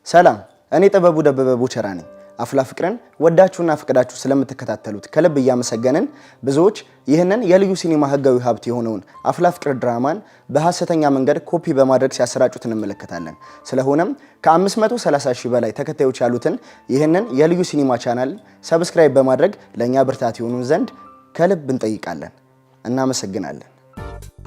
ሰላም፣ እኔ ጥበቡ ደበበ ቦቸራ ነኝ። አፍላ ፍቅርን ወዳችሁና ፈቅዳችሁ ስለምትከታተሉት ከልብ እያመሰገንን ብዙዎች ይህንን የልዩ ሲኒማ ህጋዊ ሀብት የሆነውን አፍላ ፍቅር ድራማን በሐሰተኛ መንገድ ኮፒ በማድረግ ሲያሰራጩት እንመለከታለን። ስለሆነም ከ530 ሺህ በላይ ተከታዮች ያሉትን ይህንን የልዩ ሲኒማ ቻናል subscribe በማድረግ ለእኛ ብርታት የሆኑን ዘንድ ከልብ እንጠይቃለን። እናመሰግናለን።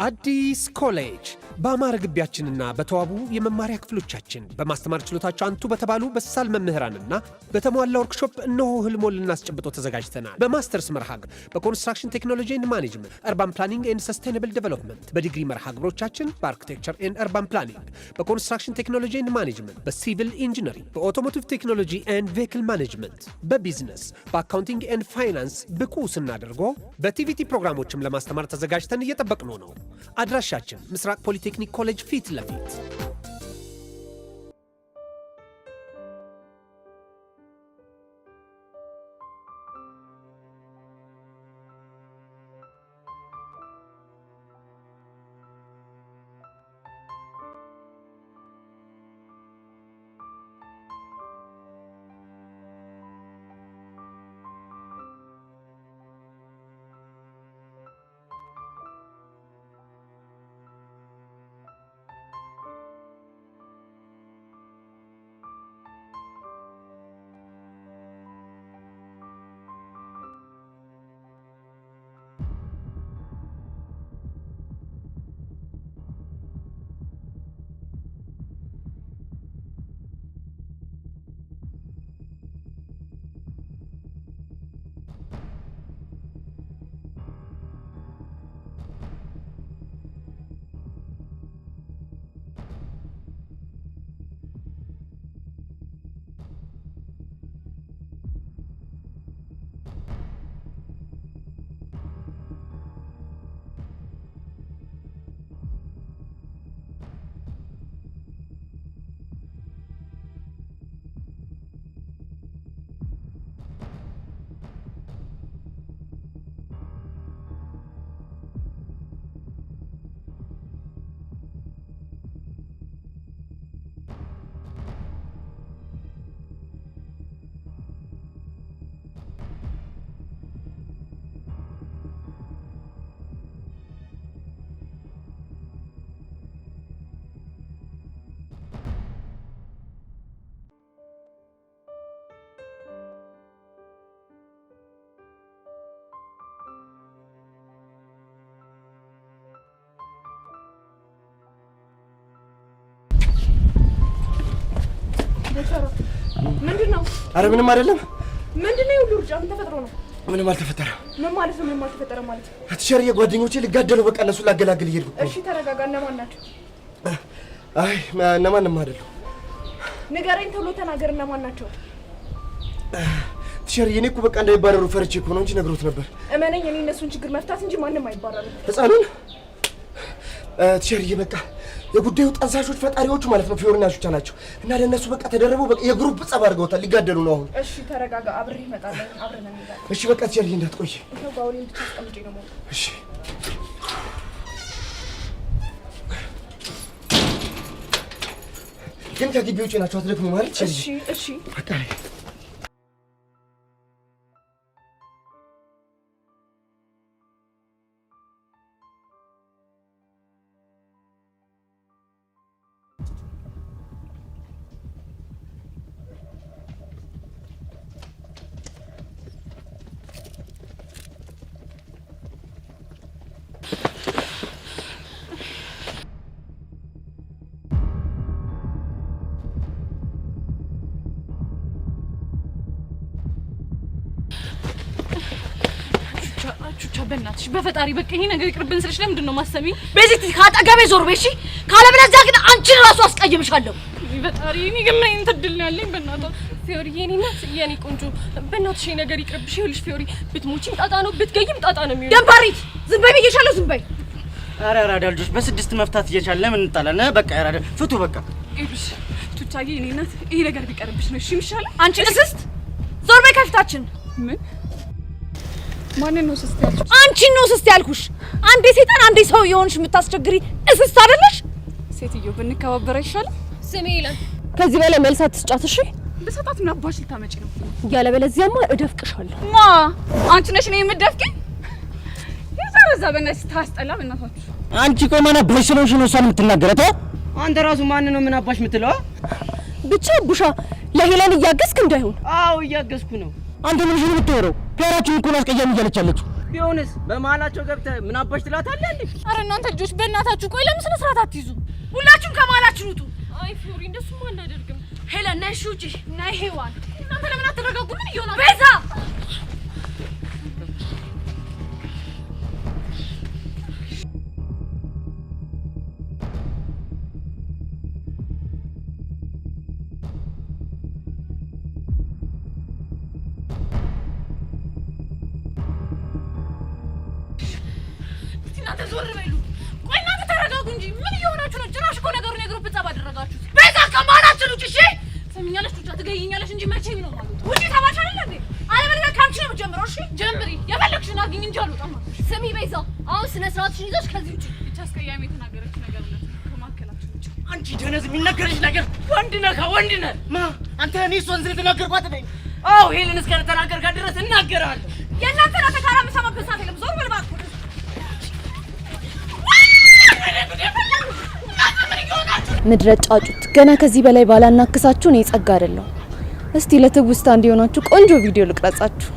አዲስ ኮሌጅ በአማረ ግቢያችንና በተዋቡ የመማሪያ ክፍሎቻችን በማስተማር ችሎታቸው አንቱ በተባሉ በሳል መምህራንና በተሟላ ወርክሾፕ እነሆ ህልሞን ልናስጨብጦ ተዘጋጅተናል። በማስተርስ መርሃ ግብር በ construction technology and management፣ urban planning and sustainable development፣ በዲግሪ መርሃ ግብሮቻችን በ architecture and urban planning፣ በ construction technology and management፣ በ civil engineering፣ በ automotive technology and vehicle management፣ በ business፣ በ accounting and finance ብቁ ስናደርጎ በ TVET ፕሮግራሞችም ለማስተማር ተዘጋጅተን እየጠበቅነው ነው። አድራሻችን ምስራቅ ፖሊቴክኒክ ኮሌጅ ፊት ለፊት። ምንድን ነው? አረ ምንም አይደለም። ምንድን ነው የሁሉ ሩጫ? ምን ተፈጥሮ ነው? ምንም አልተፈጠረም። ምን ማለት ነው? ምንም አልተፈጠረም ማለት? teacher ዬ፣ ጓደኞቼ ሊጋደሉ በቃ እነሱን ላገላግል እየሄድኩ እኮ ነው። እሺ ተረጋጋ። እነማን ናቸው? አይ እነማንም አይደሉም። ንገረኝ፣ ቶሎ ተናገር። እነማን ናቸው? teacher ዬ፣ እኔ እኮ በቃ እንዳይባረሩ ፈርቼ እኮ ነው እንጂ ነግሮት ነበር። እመነኝ፣ እኔ እነሱን ችግር መፍታት እንጂ ማንም አይባረርም። ህፃኑን teacher ዬ፣ በቃ የጉዳዩ ጠንሳሾች ፈጣሪዎቹ ማለት ነው ፊዮሪና ሹቻ ናቸው። እና ለእነሱ በቃ ተደረበው በቃ የ group ጸብ አድርገውታል። ሊጋደሉ ነው አሁን። እሺ ተረጋጋ፣ አብሬህ እመጣለሁ። አብረን እንሄዳለን። እሺ በቃ teacher ዬ እንዳትቆይ። ይኸው ጋውኔን ብቻ አስቀምጬ ነው የምወጣው። እሺ ግን ከግቢ ውጪ ናቸው፣ አትደክሙ ማለት። እሺ እሺ በቃ ቹቻ በእናትሽ በፈጣሪ በቃ ይሄ ነገር ይቅርብን ስልሽ ለምንድን ነው ማሰሚኝ? ቤዚት ከአጠገቤ ዞር በይ እሺ። ካለበለዚያ ግን አንቺን እራሱ አስቀይምሻለሁ። ፈጣሪ እኔ ግን ምን አይነት እድል ነው ያለኝ? በእናትህ ፊዮሪ፣ የኔ እናት፣ የኔ ቆንጆ በእናትሽ ይሄ ነገር ይቅርብሽ። ይኸውልሽ ፊዮሪ፣ ብትሞቺም ጣጣ ነው፣ ብትገይም ጣጣ ነው የሚሆነው። ደንባሪት ዝም በይ ብዬሻለሁ፣ ዝም በይ። ኧረ አራዳ ልጆች በስድስት መፍታት እየቻልን ለምን እንጣላለን? በቃ አራዳ ፍቱ በቃ። ይኸውልሽ ቹቻዬ፣ የኔ እናት፣ ይሄ ነገር ቢቀርብሽ ነው እሺ የሚሻለው። አንቺ እስስት ዞር በይ ከፊታችን። ምን ማንን ነው ስስት ያልኩሽ? አንቺን ነው እስስት ያልኩሽ። አንዴ ሴጣን አንዴ ሰው የሆንሽ የምታስቸግሪ እስስት አይደለሽ? ሴትዮ ብንከባበር አይሻልም? ስሜ ይላል። ከዚህ በላይ መልስ አትስጫት እሺ። ብሰጣት ምን አባሽ ልታመጪ ነው? ያለበለዚያማ እደፍቅሻለሁ። ማ አንቺ ነሽ እኔ የምትደፍቂኝ? የዛ በእናትሽ ታስጠላ። በእናታችሁ አንቺ ቆይ ማን አባሽ ስለሆንሽ ነው እሷን የምትናገረት? አንተ ራሱ ማን ነው ምን አባሽ የምትለው? ብቻ ቡሻ ለሄለን እያገዝክ እንዳይሆን። አዎ እያገዝኩ ነው። አንተ ምን ነው የምትወረው? ፒያራችን እኮ ነው አስቀያሚ እያለች ያለችው። ቢሆንስ በመሀላቸው ገብተህ ምን አባሽ ትላታለህ እንዴ? አረ እናንተ ልጆች በእናታችሁ ቆይ ለምን ስነ ስርዓት አትይዙ? ሁላችሁም ከመሀላችን ውጡ። አይ ፊዮሪ እንደሱማ አናደርግም። ሄለን ነይ እሺ፣ ውጪ። ነይ ሄዋን። እናንተ ለምን አትረጋጉ? ምን እየሆናችሁ? ቤዛ እስቲ እናንተ ዞር በሉ። ቆይ እናንተ ተረጋጉ እንጂ ምን እየሆናችሁ ነው? ጭራሽ እኮ ነገሩን የ group ጸብ አደረጋችሁት። ቤዛ ከመሀላችን ውጪ። እሺ ትሰሚኛለሽ? ቱቻ ትገይኛለሽ እንጂ መቼም ነው ማለት ውጪ ተባልሽ አይደል እንዴ? አለበለዚያ ከአንቺ ነው የምጀምረው። እሺ ጀምሪ፣ የፈለግሽውን አግኝ እንጂ አልወጣም አልኩሽ። ስሚ ቤዛ፣ አሁን ስነ ስርዓትሽን ይዘሽ ከዚህ ውጪ። ብቻ አስቀያሚ የተናገረችው ነገር እውነት ነው። ከመካከላችን ውጭ አንቺ ደነዝ የሚነገርሽ ነገር ወንድ ነህ ወንድ ነህ። ማ አንተ እኔ እሷን ስለተናገርኳት ነኝ። አዎ ሄለን እስከተናገርካት ድረስ እናገራለሁ። የእናንተን አተካራ የምሰማበት ሰዓት የለም። ዞር በል እባክህ። ምድረ ጫጩት ገና ከዚህ በላይ ባላናክሳችሁ እኔ ጸጋ አይደለሁ። እስቲ ለትውስታ እንዲሆናችሁ ቆንጆ ቪዲዮ ልቅረጻችሁ።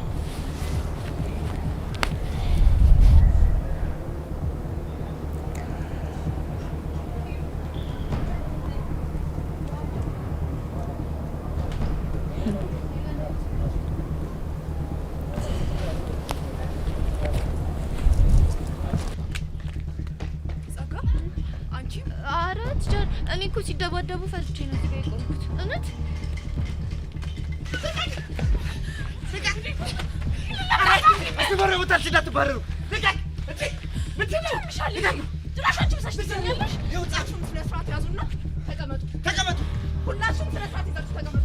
ጸጋ አንቺ አረ teacher፣ እኔ እኮ ሲደባደቡ ፈርቼ ነው እዚህ ጋር የቆምኩት። እውነት እንዳትባረሩ። ጭራሽ አንቺ ብሰሽ ትሰኛለሽ። ሁላችሁም ስነ ስርዓት ያዙና ተቀመጡ። ተቀመጡ። ሁላችሁም ስነ ስርዓት ይዛችሁ ተቀመጡ።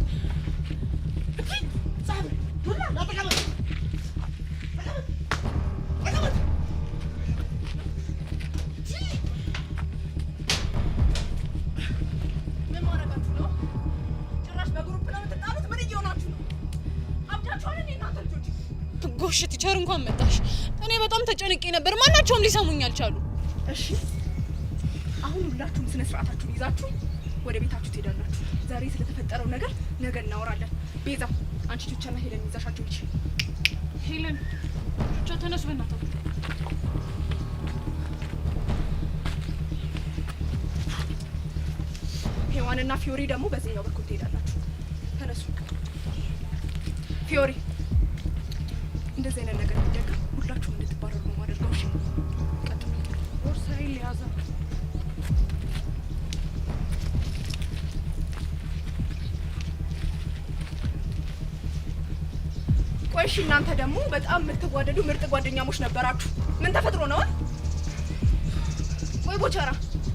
ምን ማድረጋችሁ ነው? ጭራሽ በ group ነው የምትጣሉት? ምን እየሆናችሁ ነው? አብዳችኋል እንዴ እናንተ ልጆች? ጎሽ teacher እንኳን መጣሽ። እኔ በጣም ተጨንቄ ነበር። ማናቸውም ሊሰሙኝ አልቻሉ። እሺ አሁን ሁላችሁም ስነ ስርዓታችሁን ይዛችሁ ወደ ቤታችሁ ትሄዳላችሁ። ዛሬ ስለተፈጠረው ነገር ነገ እናወራለን። ቤዛ አንቺ ቹቻና ሄለን ይዛሻቸው ሂጂ። ሄለን ቹቻ ተነሱ በእናታችሁ። ሄዋንና ፊዮሪ ደግሞ በዚህኛው በኩል ትሄዳላችሁ። ተነሱ። ፊዮሪ እንደዚህ አይነት ነገር ቢደገም ሁላችሁም እንድትባረሩ ነው የማደርገው። እሺ ቀጥሉ። ቦርሳዬን ሊያዛ ቆይ እሺ፣ እናንተ ደግሞ በጣም የምትዋደዱ ምርጥ ጓደኛሞች ነበራችሁ። ምን ተፈጥሮ ነው? ቆይ ቦቸራ፣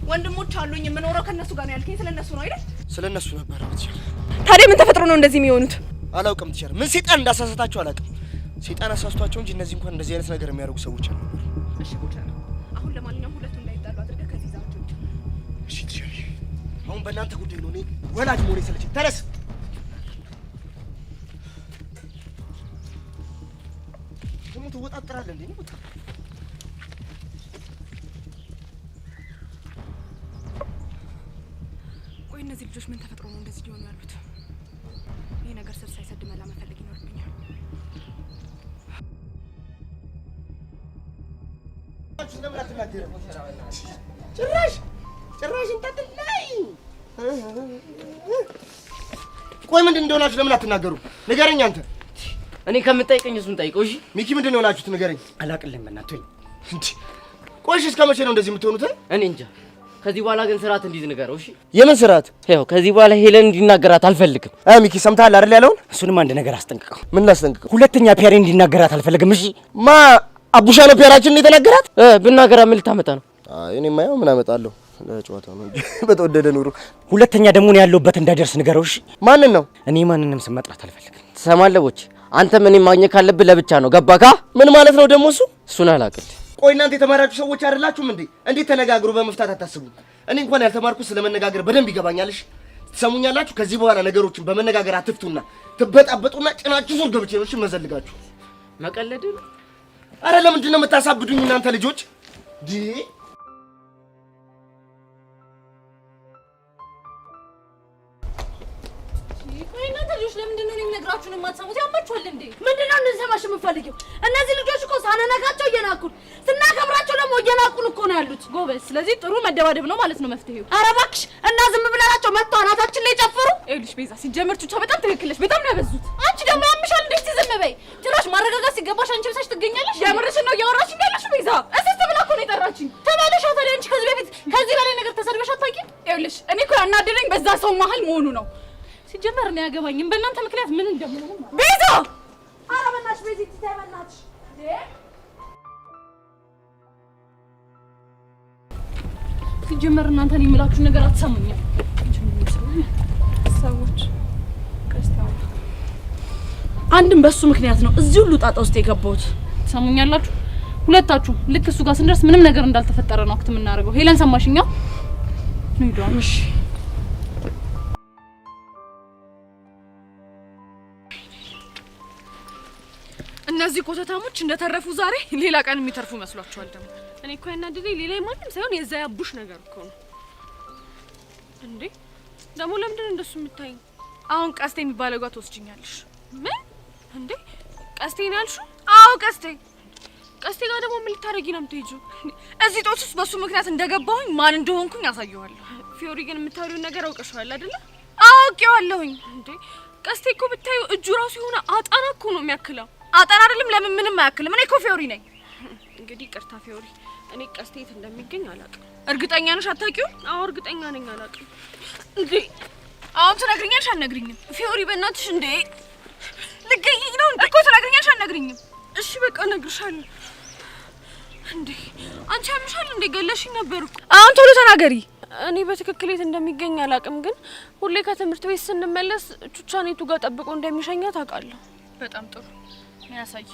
ወንድሞች አሉኝ የምኖረው ከእነሱ ጋር ነው ያልከኝ ስለ እነሱ ነው አይደል? ስለ እነሱ ነበር teacher። ታዲያ ምን ተፈጥሮ ነው እንደዚህ የሚሆኑት? አላውቅም teacher። ምን ሴጣን እንዳሳሳታቸው አላውቅም። ሴጣን አሳስቷቸው እንጂ እነዚህ እንኳን እንደዚህ አይነት ነገር የሚያደርጉ ሰዎች አልነበሩ። እሺ ቦቸራ፣ አሁን ለማንኛውም ሁለቱ እንዳይጣሉ አድርገህ ከዚህ ይዛቸው ሂድ። እሺ teacher፣ አሁን በእናንተ ጉዳይ ነው እኔ ወላጅ መሆኔ ሰለቸኝ። ተነስ። ደግሞ ትወጣጥራለህ እንዴ? ወጣ ቆይ እነዚህ ልጆች ምን ተፈጥሮ ነው እንደዚህ ሊሆኑ ያሉት? ይህ ነገር ስር ሳይሰድ መላ መፈለግ ይኖርብኛል። ጭራሽ ጭራሽ እንጠጥላይ። ቆይ ምንድን እንደሆናችሁ ለምን አትናገሩ? ንገረኝ አንተ። እኔ ከምጠይቀኝ እሱን ጠይቀው። እሺ ሚኪ ምንድን ነው የሆናችሁት? ንገረኝ። አላቅልም በእናትህ ተወኝ። እንዴ ቆይ እሺ፣ እስከ መቼ ነው እንደዚህ የምትሆኑት? እኔ እንጃ። ከዚህ በኋላ ግን ስርዓት እንዲይዝ ንገረው። እሺ የምን ስርዓት? ያው ከዚህ በኋላ ሄለን እንዲናገራት አልፈልግም። ሚኪ ሰምተሃል አይደል ያለውን? እሱንም አንድ ነገር አስጠንቅቀው። ምን ላስጠንቅቀው? ሁለተኛ ፒያሬ እንዲናገራት አልፈልግም። እሺ ማ አቡሻ ነው ፒያራችንን የተናገራት? ብናገራ ምን ልታመጣ ነው? አይ እኔማ ያው ምን አመጣለሁ ለጨዋታ ነው እንጂ በተወደደ ኑሮ። ሁለተኛ ደግሞ እኔ ያለሁበት እንዳይደርስ ንገረው። እሺ ማንን ነው? እኔ ማንንም ስም መጥራት አልፈልግም። ትሰማለህ ቦች? አንተም እኔን ማግኘት ካለብህ ለብቻ ነው። ገባካ? ምን ማለት ነው ደግሞ እሱ? እሱን አላውቅልህ። ቆይ እናንተ የተማራችሁ ሰዎች አይደላችሁም እንዴ? እንዴት ተነጋግሮ በመፍታት አታስቡም? እኔ እንኳን ያልተማርኩት ስለመነጋገር በደንብ ይገባኛል። እሺ ትሰሙኛላችሁ? ከዚህ በኋላ ነገሮችን በመነጋገር አትፍቱና ትበጣበጡና ጭናችሁ ዙር ገብቼ ነው እሺ መዘልጋችሁ። መቀለድ ነው። አረ ለምንድን ነው የምታሳብዱኝ እናንተ ልጆች? ዲ ቆይ እናንተ ልጆች ለምንድን ነው እኔ የምነግራችሁን የማትሰሙት? ያማችኋል እንዴ? ምንድን ነው እንድንሰማሽ የምንፈልጊው? እነዚህ ልጆች እኮ ሳንነካቸው እየናቁን፣ ስናከብራቸው ደግሞ እየናቁን እኮ ነው ያሉት። ጎበዝ። ስለዚህ ጥሩ መደባደብ ነው ማለት ነው መፍትሄው። ኧረ እባክሽ እና ዝም ብለናቸው መጥተው አናታችን ላይ ጨፍሩ። ይኸውልሽ ቤዛ፣ ሲጀመር ቹቻ በጣም ትክክል ነሽ። በጣም ነው ያበዙት። አንቺ ደግሞ ያምሻል እንዴ? እስኪ ዝም በይ። ጭራሽ ማረጋጋት ሲገባሽ አንቺ ብሳሽ ትገኛለሽ። የምርሽን ነው እያወራሽኝ ያለሽው ቤዛ? እስስት ብላ እኮ ነው የጠራችኝ። ተመለሻ ታዲያ። አንቺ ከዚህ በፊት ከዚህ በላይ ነገር ተሰድበሽ አታውቂም? ይኸውልሽ እኔ እኮ ያናደደኝ በዛ ሰው መሀል መሆኑ ነው። ሲጀመር እኔ አያገባኝም በእናንተ ምክንያት ምን እንደምሆን። ቤዛ! ኧረ በእናትሽ ቤዚ ትታይ በእናትሽ። ሲጀመር እናንተ እኔ የምላችሁ ነገር አትሰሙኝም። ሰዎች አንድም በሱ ምክንያት ነው እዚህ ሁሉ ጣጣ ውስጥ የገባሁት። ትሰሙኛላችሁ? ሁለታችሁ ልክ እሱ ጋር ስንደርስ ምንም ነገር እንዳልተፈጠረ ነው act የምናደርገው። ሄለን ሰማሽኛ? እሺ እነዚህ ኮተታሞች እንደተረፉ ዛሬ ሌላ ቀን የሚተርፉ መስሏቸዋል። ደግሞ እኔ እኮ ያናደደኝ ሌላ ማንም ሳይሆን የዛ ያቡሽ ነገር እኮ ነው። እንዴ ደግሞ ለምንድን ነው እንደሱ የምታይኝ? አሁን ቀስቴ የሚባለው ጋር ትወስጂኛለሽ። ምን እንዴ ቀስቴ ነው ያልሽው? አዎ ቀስቴ። ቀስቴ ጋር ደግሞ ምን ልታደርጊ ነው የምትሄጂው? እዚህ ጦስ ውስጥ በሱ ምክንያት እንደገባሁኝ ማን እንደሆንኩኝ አሳየዋለሁ። ፊዮሪ ግን የምታወሪውን ነገር አውቀሽዋል አይደለ? አውቄዋለሁኝ። እንዴ ቀስቴ እኮ ብታዩ እጁ ራሱ የሆነ አጣና እኮ ነው የሚያክለው። አጣና አይደለም፣ ለምን ምንም አያክልም። እኔ እኮ ፊዮሪ ነኝ። እንግዲህ ይቅርታ ፊዮሪ፣ እኔ ቀስቴ የት እንደሚገኝ አላውቅም። እርግጠኛ ነሽ አታውቂውም? አዎ እርግጠኛ ነኝ፣ አላውቅም። እንዴ አሁን ትነግሪኛለሽ አልነግሪኝም? ፊዮሪ በእናትሽ እንዴ ልገይኝ ነው እንዴ? እኮ ትነግሪኛለሽ አልነግሪኝም? እሺ በቃ እነግርሻለሁ። እንዴ አንቺ ያምሻል እንዴ? ገለሽኝ ነበር እኮ። አሁን ቶሎ ተናገሪ። እኔ በትክክል የት እንደሚገኝ አላውቅም፣ ግን ሁሌ ከትምህርት ቤት ስንመለስ ቹቻን የቱ ጋር ጠብቆ እንደሚሸኛት አውቃለሁ። በጣም ጥሩ ያሳይ።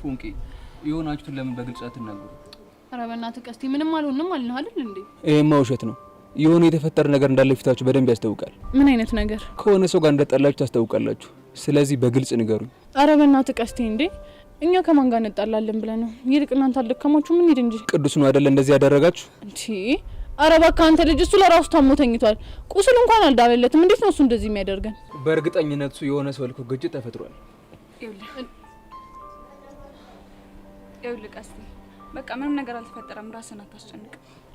ፎንቄ የሆናችሁትን ለምን በግልጽ አትናገሩ? ኧረ በእናትህ ቀስቴ ምንም አልሆንም አልነህ አይደል እንዴ? ይሄማ ውሸት ነው። የሆነ የተፈጠረ ነገር እንዳለ ፊታችሁ በደንብ ያስታውቃል። ምን አይነት ነገር? ከሆነ ሰው ጋር እንደጠላችሁ ታስታውቃላችሁ። ስለዚህ በግልጽ ንገሩኝ። ኧረ በእናትህ ቀስቴ እንዴ እኛ ከማን ጋር እንጣላለን ብለህ ነው? ይልቅ እናንተ አልደከማችሁ ምን ሂድ እንጂ። ቅዱስ ነው አይደለ እንደዚህ ያደረጋችሁ? እንዴ ኧረ እባክህ አንተ ልጅ፣ እሱ ለራሱ ታሞ ተኝቷል። ቁስሉ እንኳን አልዳበለትም። እንዴት ነው እሱ እንደዚህ የሚያደርገን? በእርግጠኝነት እሱ የሆነ ሰው ልኮ ግጭት ተፈጥሯል። ይኸውልህ ቀስቴ በቃ ምንም ነገር አልተፈጠረም። ራስን አታስጨንቅ።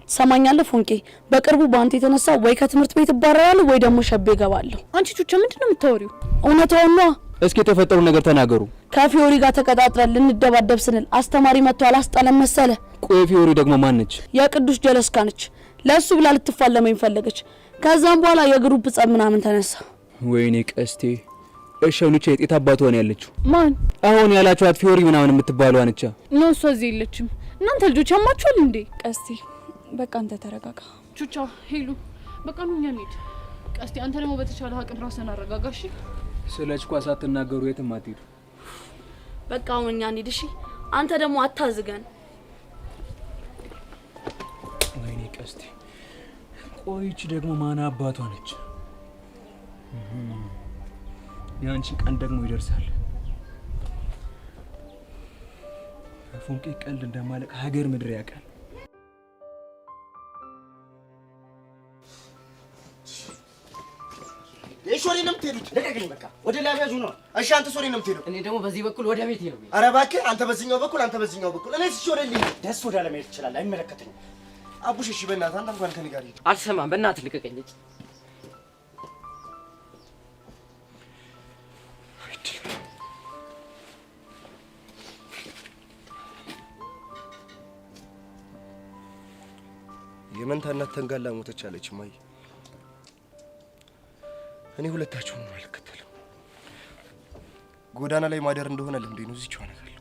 ትሰማኛለህ ፎንቄ? በቅርቡ በአንተ የተነሳ ወይ ከትምህርት ቤት እባረራለሁ ወይ ደግሞ ሸቤ እገባለሁ። አንቺ ቹቻ ምንድን ነው የምታወሪው? እውነታውን ነዋ። እስኪ የተፈጠሩ ነገር ተናገሩ። ከፊዮሪ ጋር ተቀጣጥረን ልንደባደብ ስንል አስተማሪ መጥቶ አላስጣለን መሰለ። ቆይ ፊዮሪ ደግሞ ማን ነች? የቅዱስ ጀለስካ ነች። ለእሱ ብላ ልትፋለመኝ ፈለገች። ከዛም በኋላ የ group ጸብ ምናምን ተነሳ። ወይኔ ቀስቴ። እሺ አሁን ይህች የጤት አባቷ ነው ያለችው? ማን? አሁን ያላችኋት ፊዮሪ ምናምን የምትባለዋ ነቻ። ነው እሷ እዚህ የለችም። እናንተ ልጆች ያማችኋል እንዴ? ቀስቴ በቃ አንተ ተረጋጋ። ቹቻ ሄሉ በቃ ኑ እኛ እንሂድ። ቀስቴ አንተ ደግሞ በተቻለ አቅም ራስህን አረጋጋ እሺ። ስለ ችኳ ሳትናገሩ የትም አትሄዱ። በቃ አሁን እኛ እንሂድ እሺ። አንተ ደግሞ አታዝገን። ወይኔ ቀስቴ። ቆይ ይህች ደግሞ ማን አባቷ ነች? የአንቺ ቀን ደግሞ ይደርሳል። ፎንቄ ቀልድ እንደማለቅ ሀገር ምድር ያውቃል። እሺ ወዴት ነው የምትሄዱት? ልቀቀኝ በቃ ወደ ላቢያጁ ነው። እሺ አንተ ወዴት ነው የምትሄደው? እኔ ደግሞ በዚህ በኩል ወደ ቤቴ ነው። ኧረ እባክህ አንተ በዚህኛው በኩል አንተ በዚህኛው በኩል። እኔ እሺ ወደ ልሂድ። ደስ ወደ አለመሄድ ትችላለህ። አይመለከተኝም። አቡሽ እሺ በእናትህ አንተ እንኳን ከእኔ ጋር ሂድ። አልሰማም። በእናትህ ልቀቀኝ። የመንታ እናት ተንጋላ ሞተች አለች እማዬ። እኔ ሁለታችሁንም አልከተልም። ጎዳና ላይ ማደር እንደሆነ ልምዴ ነው። እዚህች አነጋለሁ።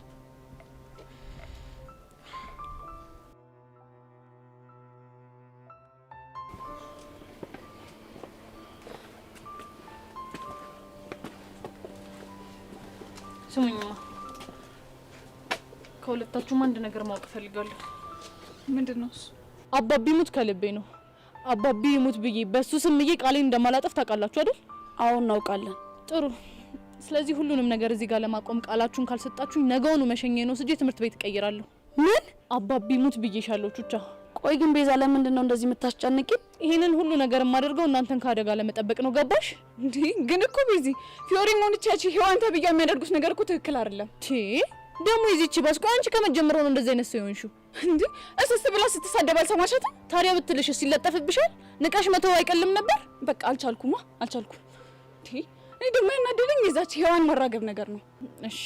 ስሙኝማ ከሁለታችሁም አንድ ነገር ማወቅ እፈልጋለሁ። ምንድን ነው እሱ? አባቢ ሙት ከልቤ ነው። አባቢ ይሙት ብዬ በሱ ስም ብዬ ቃሌን እንደማላጠፍ ታውቃላችሁ አይደል? አዎ እናውቃለን። ጥሩ። ስለዚህ ሁሉንም ነገር እዚህ ጋር ለማቆም ቃላችሁን ካልሰጣችሁኝ ነገውኑ መሸኘ ነው ስጄ ትምህርት ቤት እቀይራለሁ። ምን? አባቢ ሙት ብዬሻለሁ ቹቻ። ቆይ ግን ቤዛ ለምንድን ነው እንደዚህ የምታስጨንቂ? ይሄንን ሁሉ ነገር የማደርገው እናንተን ከአደጋ ለመጠበቅ ነው። ገባሽ? እንዴ ግን እኮ ቤዚ፣ ፊዮሪ ሆነች ያቺ ሔዋን ተብያ የሚያደርጉት ነገር እኮ ትክክል አይደለም። ደግሞ ይዚች ባስ። ቆይ አንቺ ከመጀመሪያው ነው እንደዚህ አይነት ሰው የሆንሽው እንዴ? እስስ ብላ ስትሳደብ አልሰማሻትም? ታዲያ ብትልሽ ሲለጠፍብሻል? ንቀሽ መተው አይቀልም ነበር? በቃ አልቻልኩማ፣ አልቻልኩም። እንዴ እኔ ደግሞ ያናደደኝ የዛች ሔዋን ማራገብ ነገር ነው። እሺ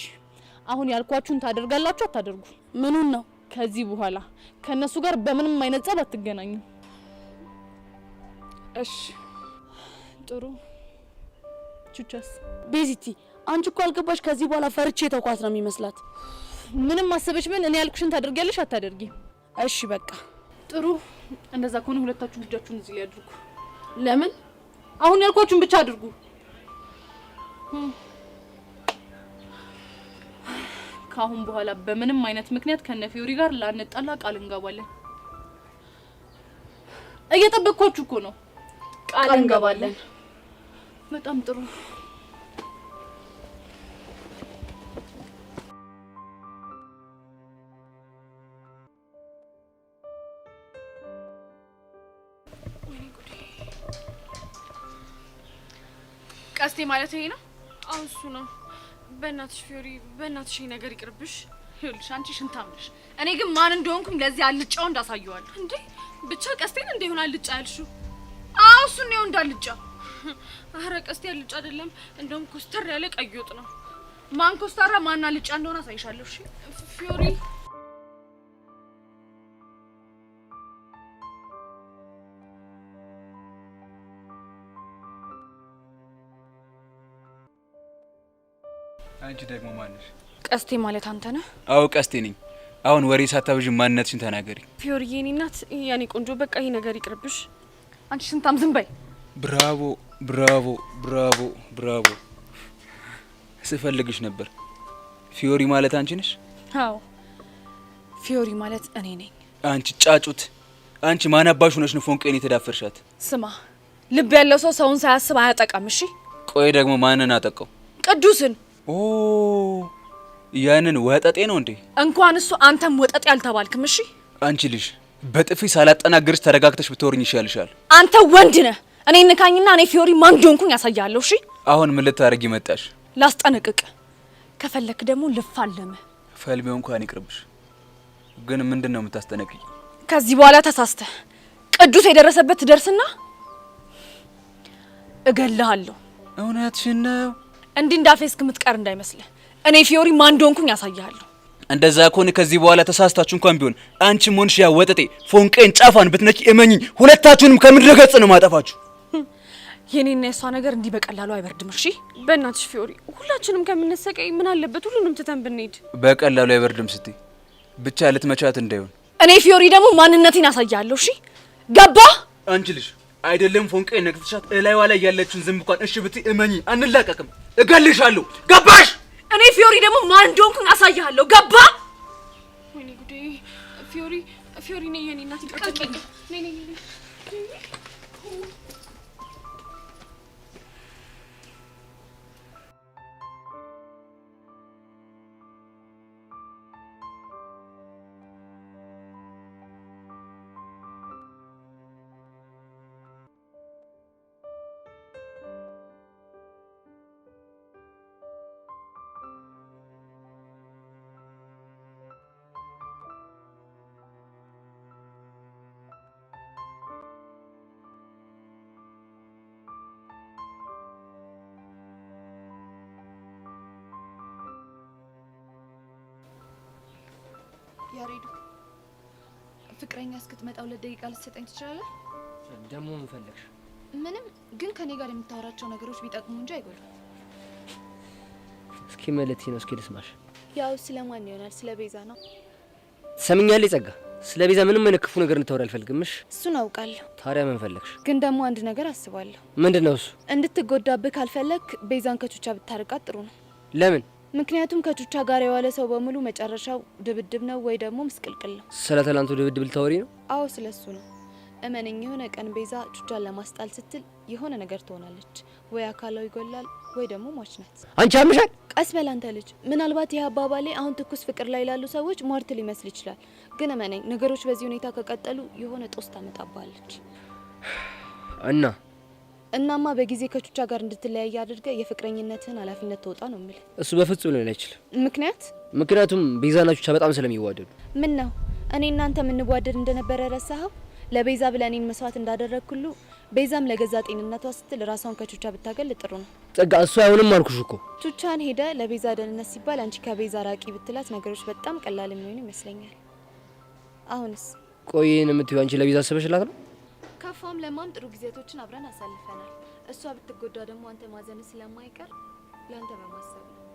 አሁን ያልኳችሁን ታደርጋላችሁ አታደርጉ? ምኑን ነው? ከዚህ በኋላ ከነሱ ጋር በምንም አይነት ጸብ አትገናኙ። እሺ ጥሩ። ቹቻስ? ቤዚቲ አንቺ እኮ አልገባሽ። ከዚህ በኋላ ፈርቼ ተኳት ነው የሚመስላት። ምንም አሰበች ምን፣ እኔ ያልኩሽን ታደርጊያለሽ አታደርጊ? እሺ በቃ ጥሩ። እንደዛ ከሆነ ሁለታችሁም እጃችሁን እዚህ ላይ አድርጉ። ለምን? አሁን ያልኳችሁን ብቻ አድርጉ። ከአሁን በኋላ በምንም አይነት ምክንያት ከነ ፊዮሪ ጋር ላንጣላ ቃል እንገባለን። እየጠበቅኳችሁ እኮ ነው። ቃል እንገባለን። በጣም ጥሩ። ቀስቴ ማለት ይሄ ነው? አዎ እሱ ነው። በእናትሽ ፊዮሪ፣ በእናትሽ ይሄ ነገር ይቅርብሽ። ይኸውልሽ አንቺ ሽንታም ነሽ። እኔ ግን ማን እንደሆንኩኝ ለዚህ አልጫው እንዳሳየዋለሁ። እንዴ ብቻ ቀስቴን እንደ ይሆን አልጫ ያልሽው? አዎ እሱን ነው እንዳልጫ። አረ ቀስቴ አልጫ አይደለም፣ እንደውም ኮስተር ያለ ቀይ ወጥ ነው። ማን ኮስታራ ማን አልጫ እንደሆነ አሳይሻለሁ። እሺ ፊዮሪ። አንቺ ደግሞ ማነሽ? ቀስቴ ማለት አንተ ነህ? አዎ ቀስቴ ነኝ። አሁን ወሬ ሳታብዥ ማንነትሽን ተናገሪ። ፊዮሪ የኔ እናት፣ የኔ ቆንጆ፣ በቃ ይሄ ነገር ይቅርብሽ። አንቺ ሽንታም ዝም በይ። Bravo bravo bravo bravo። ስፈልግሽ ነበር። ፊዮሪ ማለት አንቺ ነሽ? አዎ ፊዮሪ ማለት እኔ ነኝ። አንቺ ጫጩት! አንቺ ማን አባሽ ሆነሽ ነው ፎንቄን የተዳፈርሻት? ስማ፣ ልብ ያለው ሰው ሰውን ሳያስብ አያጠቃም። እሺ። ቆይ ደግሞ ማንን አጠቃው? ቅዱስን። ኦ ያንን ወጠጤ ነው እንዴ? እንኳን እሱ አንተም ወጠጤ አልተባልክም። እሺ። አንቺ ልጅ በጥፊ ሳላጠናግርሽ ተረጋግተሽ ብትወርኝ ይሻልሻል። አንተ ወንድ ነህ። እኔ ንካኝና እኔ ፊዮሪ ማን እንደሆንኩኝ ያሳያለሁ። እሺ። አሁን ምን ልታደርጊ መጣሽ? ላስጠነቅቅ፣ ከፈለክ ደግሞ ልፋለምህ። ፈልሜው እንኳን ይቅርብሽ። ግን ምንድን ነው የምታስጠነቅቂ? ከዚህ በኋላ ተሳስተህ ቅዱስ የደረሰበት ትደርስና እገልሃለሁ። እውነትሽን ነው? እንዲህ እንዳፌ እስክምትቀር እንዳይመስልህ። እኔ ፊዮሪ ማን እንደሆንኩኝ ያሳያለሁ። እንደዛ ከሆነ ከዚህ በኋላ ተሳስታችሁ እንኳን ቢሆን አንቺም ሆንሽ ያ ወጠጤ ፎንቄን ጫፏን ብትነኪ እመኚኝ ሁለታችሁንም ከምድረ ገጽ ነው ማጠፋችሁ። የኔና የሷ ነገር እንዲህ በቀላሉ አይበርድም። እሺ በእናትሽ ፊዮሪ፣ ሁላችንም ከምንሰቀይ ምን አለበት ሁሉንም ትተን ብንሄድ። በቀላሉ አይበርድም ስትይ ብቻ ልትመቻት እንዳይሆን። እኔ ፊዮሪ ደግሞ ማንነቴን አሳያለሁ። እሺ ገባ? አንቺ ልጅ አይደለም ፎንቄን ነክተሻት እላይዋ ላይ ያለችውን ዝንብ እንኳን እሺ ብትይ እመኚኝ አንላቀቅም፣ እገልሻለሁ። ገባሽ? እኔ ፊዮሪ ደግሞ ማን እንደሆንኩኝ አሳያለሁ። ገባ? ወይኔ ጉዴ! ፊዮሪ ፊዮሪ፣ ነይ የኔ እናት፣ ይቅርታ። ነይ ነይ ነይ። ያሬዱ ፍቅረኛ እስክትመጣ 2 ደቂቃ ልትሰጠኝ ትችላለህ? ደግሞ ምን ፈለግሽ? ምንም፣ ግን ከኔ ጋር የምታወራቸው ነገሮች ቢጠቅሙ እንጂ አይጎዱም። እስኪ መልእክቴ ነው፣ እስኪ ልስማሽ። ያው ስለማን ይሆናል? ስለ ቤዛ ነው። ትሰሚኛለሽ ጸጋ? ስለ ቤዛ ምንም አይነት ክፉ ነገር እንድታወሪ አልፈልግም። እሺ? እሱን አውቃለሁ። ታዲያ ምን ፈለግሽ? ግን ደግሞ አንድ ነገር አስባለሁ። ምንድን ነው እሱ? እንድትጎዳብህ ካልፈለግ ቤዛን ከቹቻ ብታርቃት ጥሩ ነው። ለምን? ምክንያቱም ከቹቻ ጋር የዋለ ሰው በሙሉ መጨረሻው ድብድብ ነው ወይ ደግሞ ምስቅልቅል ነው። ስለ ትላንቱ ድብድብ ልታወሪ ነው? አዎ ስለሱ ነው። እመነኝ፣ የሆነ ቀን ቤዛ ቹቻን ለማስጣል ስትል የሆነ ነገር ትሆናለች። ወይ አካላዊ ይጎላል ወይ ደግሞ ሟች ናት። አንቺ አምሻል። ቀስ በል አንተ ልጅ። ምናልባት ይህ አባባሌ አሁን ትኩስ ፍቅር ላይ ላሉ ሰዎች ሟርት ሊመስል ይችላል። ግን እመነኝ፣ ነገሮች በዚህ ሁኔታ ከቀጠሉ የሆነ ጦስ ታመጣባለች። እና እናማ በጊዜ ከቹቻ ጋር እንድትለያይ አድርገህ የፍቅረኝነትህን ኃላፊነት ተወጣ ነው የምልህ። እሱ በፍጹም ሊሆን አይችልም። ምክንያት ምክንያቱም ቤዛና ቹቻ በጣም ስለሚዋደዱ። ምን ነው እኔ እናንተ የምንዋደድ እንደነበረ ረሳኸው? ለቤዛ ብለህ እኔን መስዋዕት እንዳደረግክ ሁሉ ቤዛም ለገዛ ጤንነቷ ስትል ራሷን ከቹቻ ብታገል ጥሩ ነው። ጸጋ፣ እሱ አይሆንም አልኩሽ እኮ። ቹቻን ሄደ ለቤዛ ደህንነት ሲባል አንቺ ከቤዛ ራቂ ብትላት ነገሮች በጣም ቀላል የሚሆኑ ይመስለኛል። አሁንስ? ቆይ ይሄን የምትይው አንቺ ለቤዛ አስበሽላት ነው? ከፋም ለማም ጥሩ ጊዜያቶችን አብረን አሳልፈናል። እሷ ብትጎዳ ደግሞ አንተ ማዘን ስለማይቀር ለአንተ በማሰብ ነው።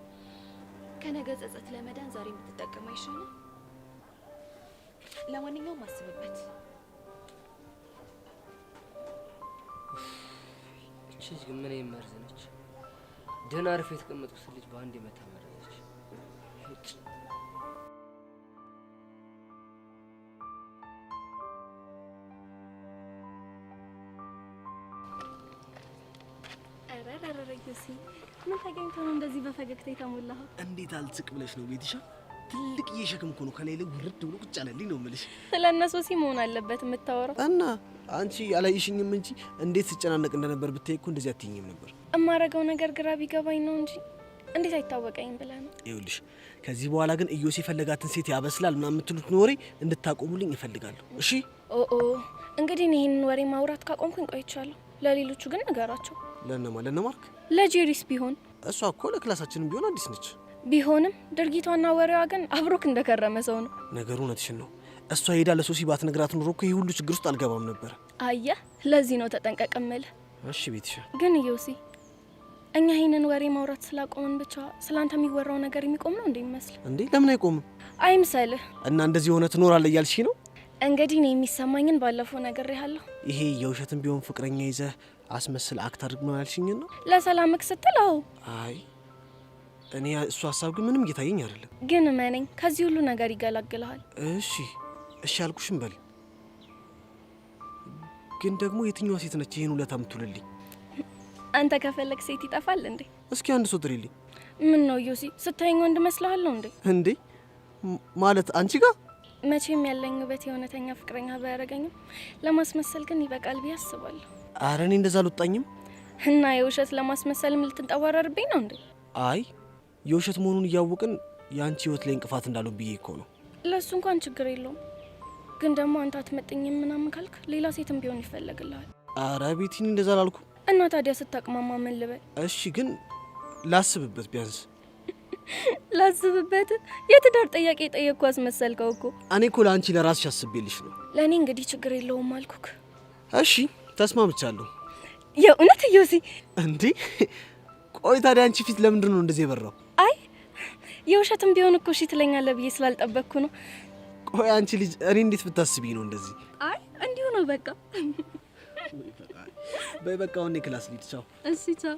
ከነገ ጸጸት ለመዳን ዛሬ የምትጠቀም አይሻልም? ለማንኛውም አስብበት። እቺ ልጅ ግን ምን መርዝ ነች? ደህና አርፌ የተቀመጥኩት ልጅ በአንድ መታ መረዘች። ዮሲ ምን ተገኝቶ ነው እንደዚህ በፈገግታ የተሞላኸው? እንዴት አልስቅ ብለሽ ነው ቤትሻ? ትልቅ ሸክም እኮ ነው ከላይ ላይ ውርድ ብሎ ቁጭ አለልኝ ነው የምልሽ። ስለ እነ ሶሲ መሆን አለበት የምታወራው። እና አንቺ አላየሽኝም እንጂ እንዴት ስጨናነቅ እንደነበር ብታይ እኮ እንደዚህ አትይኝም ነበር። እማረገው ነገር ግራ ቢገባኝ ነው እንጂ እንዴት አይታወቀኝም ብለህ ነው። ይኸውልሽ ከዚህ በኋላ ግን ኢዮሲ የፈለጋትን ሴት ያበስላል ምናምን የምትሉት ወሬ እንድታቆሙልኝ እፈልጋለሁ። እሺ? ኦ እንግዲህ እኔ ይሄንን ወሬ ማውራት ካቆምኩኝ ቆይቻለሁ። ለሌሎቹ ግን ንገራቸው። ለነማ ለነማርክ ለጄሪስ ቢሆን እሷ እኮ ለክላሳችንም ቢሆን አዲስ ነች። ቢሆንም ድርጊቷና ወሬዋ ግን አብሮክ እንደከረመ ሰው ነው። ነገሩ እውነትሽን ነው። እሷ ሄዳ ለሶሲ ባትነግራት ኑሮ እኮ ይሄ ሁሉ ችግር ውስጥ አልገባም ነበር። አየህ፣ ለዚህ ነው ተጠንቀቅ እምልህ። እሺ ቤትሽ። ግን ዮሲ፣ እኛ ይሄንን ወሬ ማውራት ስላቆምን ብቻ ስላንተ የሚወራው ነገር የሚቆም ነው እንዴ ይመስል? እንዴ ለምን አይቆምም? አይምሰልህ። እና እንደዚህ ሆነ ትኖራለህ እያልሽ ነው? እንግዲህ እኔ የሚሰማኝን ባለፈው ነግሬሃለሁ። ይሄ የውሸትም ቢሆን ፍቅረኛ ይዘህ አስመስል act አድርግ ነው ያልሽኝ ነው? ለሰላምክ ስትል አዎ። አይ እኔ እሱ ሀሳብ ግን ምንም እየታየኝ አይደለም። ግን እመነኝ ከዚህ ሁሉ ነገር ይገላግልሃል። እሺ እሺ አልኩሽም በል። ግን ደግሞ የትኛዋ ሴት ነች ይሄን ውለታ የምትውልልኝ? አንተ ከፈለግ ሴት ይጠፋል እንዴ? እስኪ አንድ ሰው ጥሪልኝ። ምን ነው ዮሲ፣ ስታየኝ ወንድ መስልሃለሁ እንዴ? እንዴ ማለት አንቺ ጋር መቼም ያለኝ ውበት የእውነተኛ ፍቅረኛ ባያረገኝም ለማስመሰል ግን ይበቃል ብዬ አስባለሁ። አረ እኔ እንደዛ አልወጣኝም። እና የውሸት ለማስመሰልም ልትንጠዋረርብኝ ነው እንዴ? አይ የውሸት መሆኑን እያወቅን የአንቺ ህይወት ላይ እንቅፋት እንዳለው ብዬ እኮ ነው። ለሱ እንኳን ችግር የለውም። ግን ደግሞ አንተ አትመጥኝም ምናምን ካልክ ሌላ ሴትም ቢሆን ይፈለግልሃል። አረ ቤቲን እንደዛ አላልኩም። እና ታዲያ ስታቅማማ ምን ልበል? እሺ ግን ላስብበት፣ ቢያንስ ላስብበት። የትዳር ጥያቄ ጠየቅኩ አስመሰልከው እኮ። እኔ እኮ ለአንቺ ለራስሽ አስቤልሽ ነው። ለእኔ እንግዲህ ችግር የለውም አልኩክ። እሺ ተስማምቻለሁ። የእውነት ዮሲ? እንዴ ቆይ ታዲያ አንቺ ፊት ለምንድን ነው እንደዚህ የበራው? አይ የውሸትም ቢሆን እኮ እሺ ትለኛለህ ብዬ ስላልጠበቅኩ ነው። ቆይ አንቺ ልጅ እኔ እንዴት ብታስቢ ነው እንደዚህ? አይ እንዲሁ ነው በቃ። በይ በቃ አሁን class ልሂድ። ቻው። እሺ ቻው።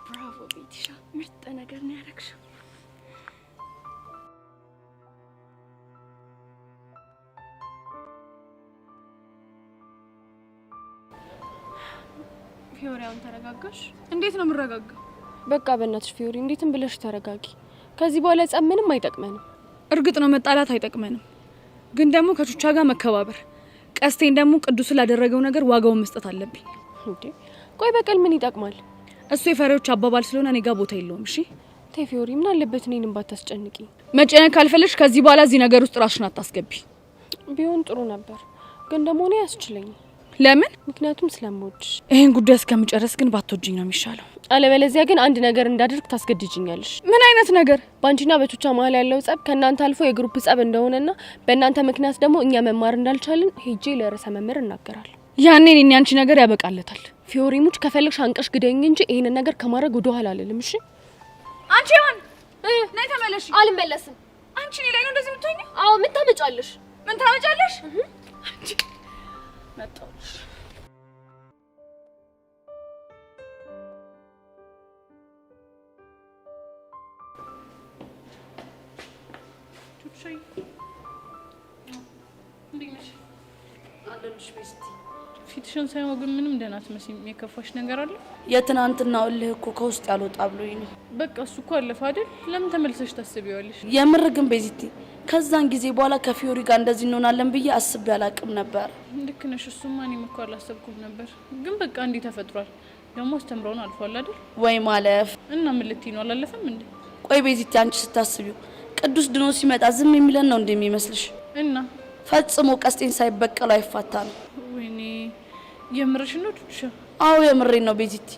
ብራቮ ቤቲሻ፣ ምርጥ ነገር ነው ያደረግሽው። ፊዮሪ አሁን ተረጋጋሽ? እንዴት ነው የምረጋጋው? በቃ በእናትሽ ፊዮሪ እንዴትም ብለሽ ተረጋጊ። ከዚህ በኋላ ጸብ ምንም አይጠቅመንም። እርግጥ ነው መጣላት አይጠቅመንም፣ ግን ደግሞ ከቹቻ ጋር መከባበር፣ ቀስቴን ደግሞ ቅዱስ ላደረገው ነገር ዋጋውን መስጠት አለብኝ። እንዴ ቆይ በቀል ምን ይጠቅማል? እሱ የፈሪዎች አባባል ስለሆነ እኔ ጋር ቦታ የለውም። እሺ ተይ ፊዮሪ፣ ምን አለበት እኔንም ባታስጨንቂ። መጨነቅ ካልፈለግሽ ከዚህ በኋላ እዚህ ነገር ውስጥ ራስሽን አታስገቢ። ቢሆን ጥሩ ነበር፣ ግን ደግሞ እኔ አያስችለኝም። ለምን? ምክንያቱም ስለምወድሽ። ይሄን ጉዳይ እስከምጨርስ ግን ባትወጂኝ ነው የሚሻለው። አለበለዚያ ግን አንድ ነገር እንዳደርግ ታስገድጅኛለሽ። ምን አይነት ነገር? በአንቺና በቹቻ መሀል ያለው ጸብ ከእናንተ አልፎ የ group ጸብ እንደሆነና በእናንተ ምክንያት ደግሞ እኛ መማር እንዳልቻልን ሄጄ ለርዕሰ መምህር እናገራለሁ። ያኔ እኔና ያንቺ ነገር ያበቃለታል። ፊዮሪ ሙች ከፈለግሽ አንቀሽ ግደኝ እንጂ ይሄንን ነገር ከማድረግ ወደ ኋላ አልልም። እሺ አንቺ ይሆን ነይ ተመለሽ። አልመለስም። አንቺ እኔ ላይ ነው እንደዚህ የምትሆኚው? አዎ። ምን ታመጫለሽ? ምን ታመጫለሽ? አንቺ መጣሁልሽ። ሻይ እንዴት ነሽ? አለሁልሽ ቤስቲ። ፊትሽን ሳይሆን ግን ምንም ደህና አትመስይም። የከፋሽ ነገር አለ? የትናንትናው እልህ እኮ ከውስጥ ያልወጣ ብሎኝ ነው። በቃ እሱ እኮ አለፈ አይደል? ለምን ተመልሰሽ ታስቢዋለሽ? የምር ግን ቤዚቲ፣ ከዛን ጊዜ በኋላ ከፊዮሪ ጋር እንደዚህ እንሆናለን ብዬ አስቤ አላቅም ነበር። ልክ ነሽ። እሱማ እኔም እኮ አላሰብኩም ነበር። ግን በቃ እንዲህ ተፈጥሯል። ደግሞ አስተምረውን አልፏል አይደል? ወይ ማለፍ። እና ምን ልትይ ነው? አላለፈም እንዴ? ቆይ ቤዚቲ፣ አንቺ ስታስቢው ቅዱስ ድኖ ሲመጣ ዝም የሚለን ነው እንደሚመስልሽ? እና ፈጽሞ ቀስቴን ሳይበቀሉ አይፋታ ነው። ወይኔ የምርሽ ነው ቹቻ? አዎ የምሬን ነው ቤዚቲ።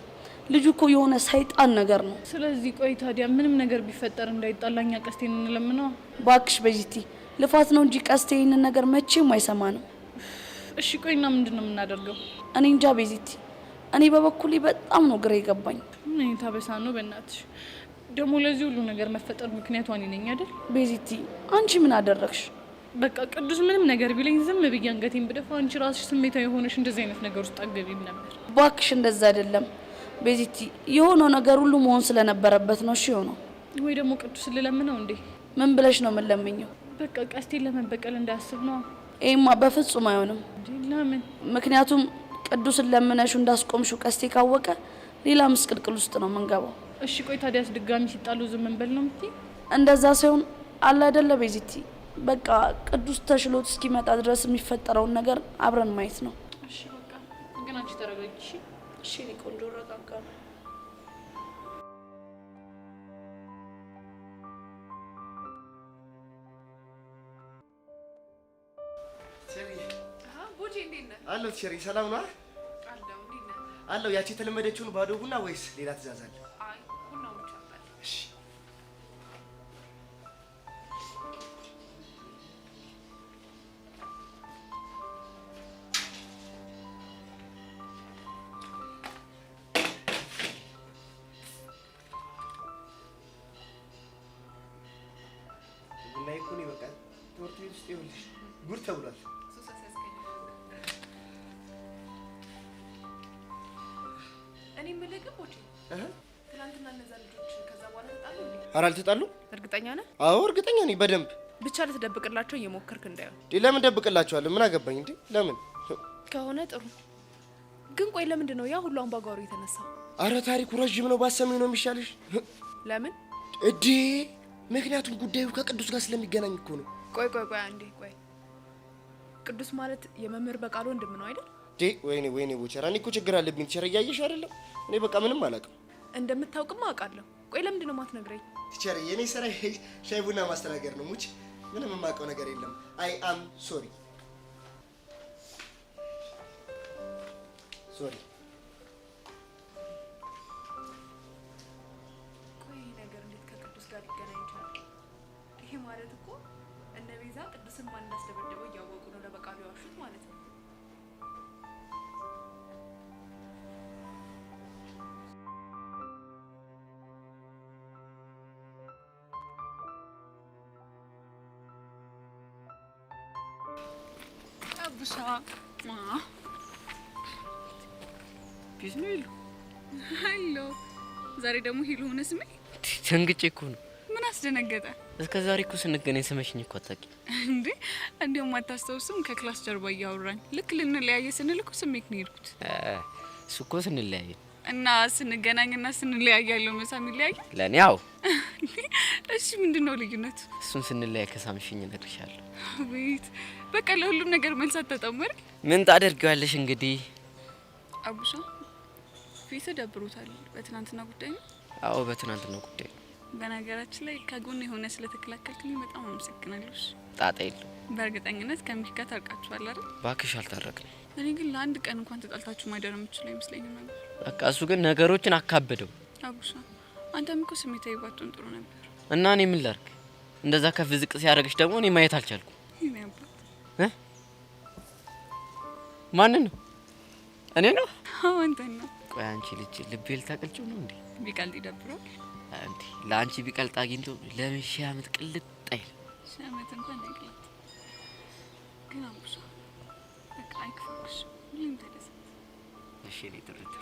ልጁ እኮ የሆነ ሰይጣን ነገር ነው። ስለዚህ ቆይ ታዲያ ምንም ነገር ቢፈጠር እንዳይጣላኛ ቀስቴን እንለምነዋ። ባክሽ ቤዚቲ፣ ልፋት ነው እንጂ ቀስቴ ይህንን ነገር መቼም አይሰማንም። እሺ ቆይና ምንድን ነው የምናደርገው? እኔ እንጃ ቤዚቲ፣ እኔ በበኩሌ በጣም ነው ግራ የገባኝ። ምን አይነት አበሳ ነው በእናትሽ። ደግሞ ለዚህ ሁሉ ነገር መፈጠር ምክንያቷ እኔ ነኝ አይደል? ቤዚቲ፣ አንቺ ምን አደረግሽ? በቃ ቅዱስ ምንም ነገር ቢለኝ ዝም ብዬ አንገቴን ብደፋ አንቺ ራስሽ ስሜታዊ ሆነሽ እንደዚህ አይነት ነገር ውስጥ አትገቢም ነበር። ባክሽ እንደዛ አይደለም ቤዚቲ፣ የሆነው ነገር ሁሉ መሆን ስለነበረበት ነው። እሺ የሆነው። ወይ ደግሞ ቅዱስ ልለምነው እንዴ? ምን ብለሽ ነው የምንለምኘው? በቃ ቀስቴን ለመበቀል እንዳያስብ ነው። ይሄማ በፍጹም አይሆንም። ለምን? ምክንያቱም ቅዱስን ለምነሽው እንዳስቆምሽው ቀስቴ ካወቀ ሌላ ምስቅልቅል ውስጥ ነው የምንገባው። እሺ ቆይ ታዲያስ ድጋሚ ሲጣሉ ዝም እንበል ነው የምትይ? እንደዛ ሳይሆን አለ አይደለ ቤዚቲ፣ በቃ ቅዱስ ተሽሎት እስኪመጣ ድረስ የሚፈጠረውን ነገር አብረን ማየት ነው። እሺ በቃ ግን አንቺ ተረጋጊ። እሺ እሺ፣ እኔ ቆንጆ እረጋጋለሁ። ቡጂ እንዴት ነህ? አለሁ teacher፣ ሰላም ነው? አለሁ። እንዴት ነህ? አለሁ። ያቺ የተለመደችውን ባዶ ቡና ወይስ ሌላ ትእዛዝ አለ? አይ ቡናው ብቻ አምጣልኝ። እሺ። ቡና እኮ ነው ይበቃል። ትምህርት ቤት ውስጥ ይኸውልሽ ጉድ ተብሏል። ሱስ አስያዝከኝ። እኔ የምልህ ግን ቦቼ፣ ትናንትና እነዛ ልጆች ከዛ በኋላ ተጣሉ እንዴ? ኧረ አልተጣሉም። እርግጠኛ ነህ? አዎ እርግጠኛ ነኝ በደንብ። ብቻ ልትደብቅላቸው እየሞከርክ እንዳይሆን። እንዴ ለምን ደብቅላቸዋለሁ? ምን አገባኝ እንዴ? ለምን ከሆነ ጥሩ። ግን ቆይ ለምንድን ነው ያ ሁሉ አምባጓሮ የተነሳው? አረ ታሪኩ ረዥም ነው፣ ባሰሚው ነው የሚሻልሽ። ለምን? እዴ ምክንያቱም ጉዳዩ ከቅዱስ ጋር ስለሚገናኝ እኮ ነው። ቆይ ቆይ ቆይ አንዴ ቆይ። ቅዱስ ማለት የመምህር በቃሉ ወንድም ነው አይደል? እንዴ ወይኔ ወይኔ ቦቸራ፣ እኔ እኮ ችግር አለብኝ teacher፣ እያየሽ አይደለም? እኔ በቃ ምንም አላውቅም። እንደምታውቅማ አውቃለሁ። ቆይ ለምንድን ነው የማትነግረኝ? teacher፣ የኔ ስራ ሻይ ቡና ማስተናገድ ነው። ሙች ምንም የማውቀው ነገር የለም። I am sorry sorry። ቆይ ይሄ ነገር እንዴት ከቅዱስ ጋር ሊገናኝ ይችላል? ይሄ ማለት እኮ እነ ቤዛ ቅዱስን ማን እንዳስደበደበው እያወቁ ነው ለበቃሉ የዋሹት ማለት ነው። አቡሻ Peace ነው ሄሉ። Hello። ዛሬ ደግሞ ሄሉ ሆነ ስሜ። ደንግጬ እኮ ነው። ምን አስደነገጠ እስከ ዛሬ እኮ ስንገናኝ ስመሽኝ እኮ አታውቂም። እንዴ? እንዲያውም አታስታውስም? ከ class ጀርባ እያወራኝ ልክ ልንለያየ ስንል እኮ ስሜክ ነው የሄድኩት። እሱ እኮ ስንለያየ እና ስንገናኝና ስንለያይ ያለው መሳም ይለያያል። ለእኔ አዎ። እሺ ምንድን ነው ልዩነቱ? እሱን ስንለያይ ከሳምሽኝ እነግርሻለሁ። አቤት በቃ ለሁሉም ነገር መልስ አታጣም አይደል? ምን ታደርጊዋለሽ እንግዲህ። አቡሻ ፊት ደብሮታል። በትናንትና ጉዳይ ነው? አዎ በትናንትና ጉዳይ ነው። በነገራችን ላይ ከጎን የሆነ ስለተከላከልክልኝ በጣም አመሰግናለሁ። ጣጣ የለውም። በእርግጠኝነት ከሚኪ ጋር ታርቃችኋል አይደል? እባክሽ አልታረቅንም። እኔ ግን ለአንድ ቀን እንኳን ተጣልታችሁ ማደር የምችለው አይመስለኝም ነበር። በቃ እሱ ግን ነገሮችን አካበደው። አቡሻ አንተም እኮ ስሜታዊ ባትሆን ጥሩ ነበር። እና እኔ ምን ላድርግ? እንደዛ ከፍ ዝቅ ሲያደርግሽ ደግሞ እኔ ማየት አልቻልኩም። የኔ አባት። እ? ማንን ነው? እኔ ነው? አዎ አንተን ነው። ቆይ አንቺ ልጅ ልቤ ልታቀልጪው ነው እንዴ? ቢቀልጥ ይደብራል። እንዴ ለአንቺ ቢቀልጥ አግኝቶ ለምን ሺህ ዓመት ቅልጥ አይልም? ሺህ ዓመት እንኳን አይቅልጥ። ግን አቡሻ በቃ አይክፋሽ፣ ሁሌም ተደሰት። እሺ እኔ ጥርት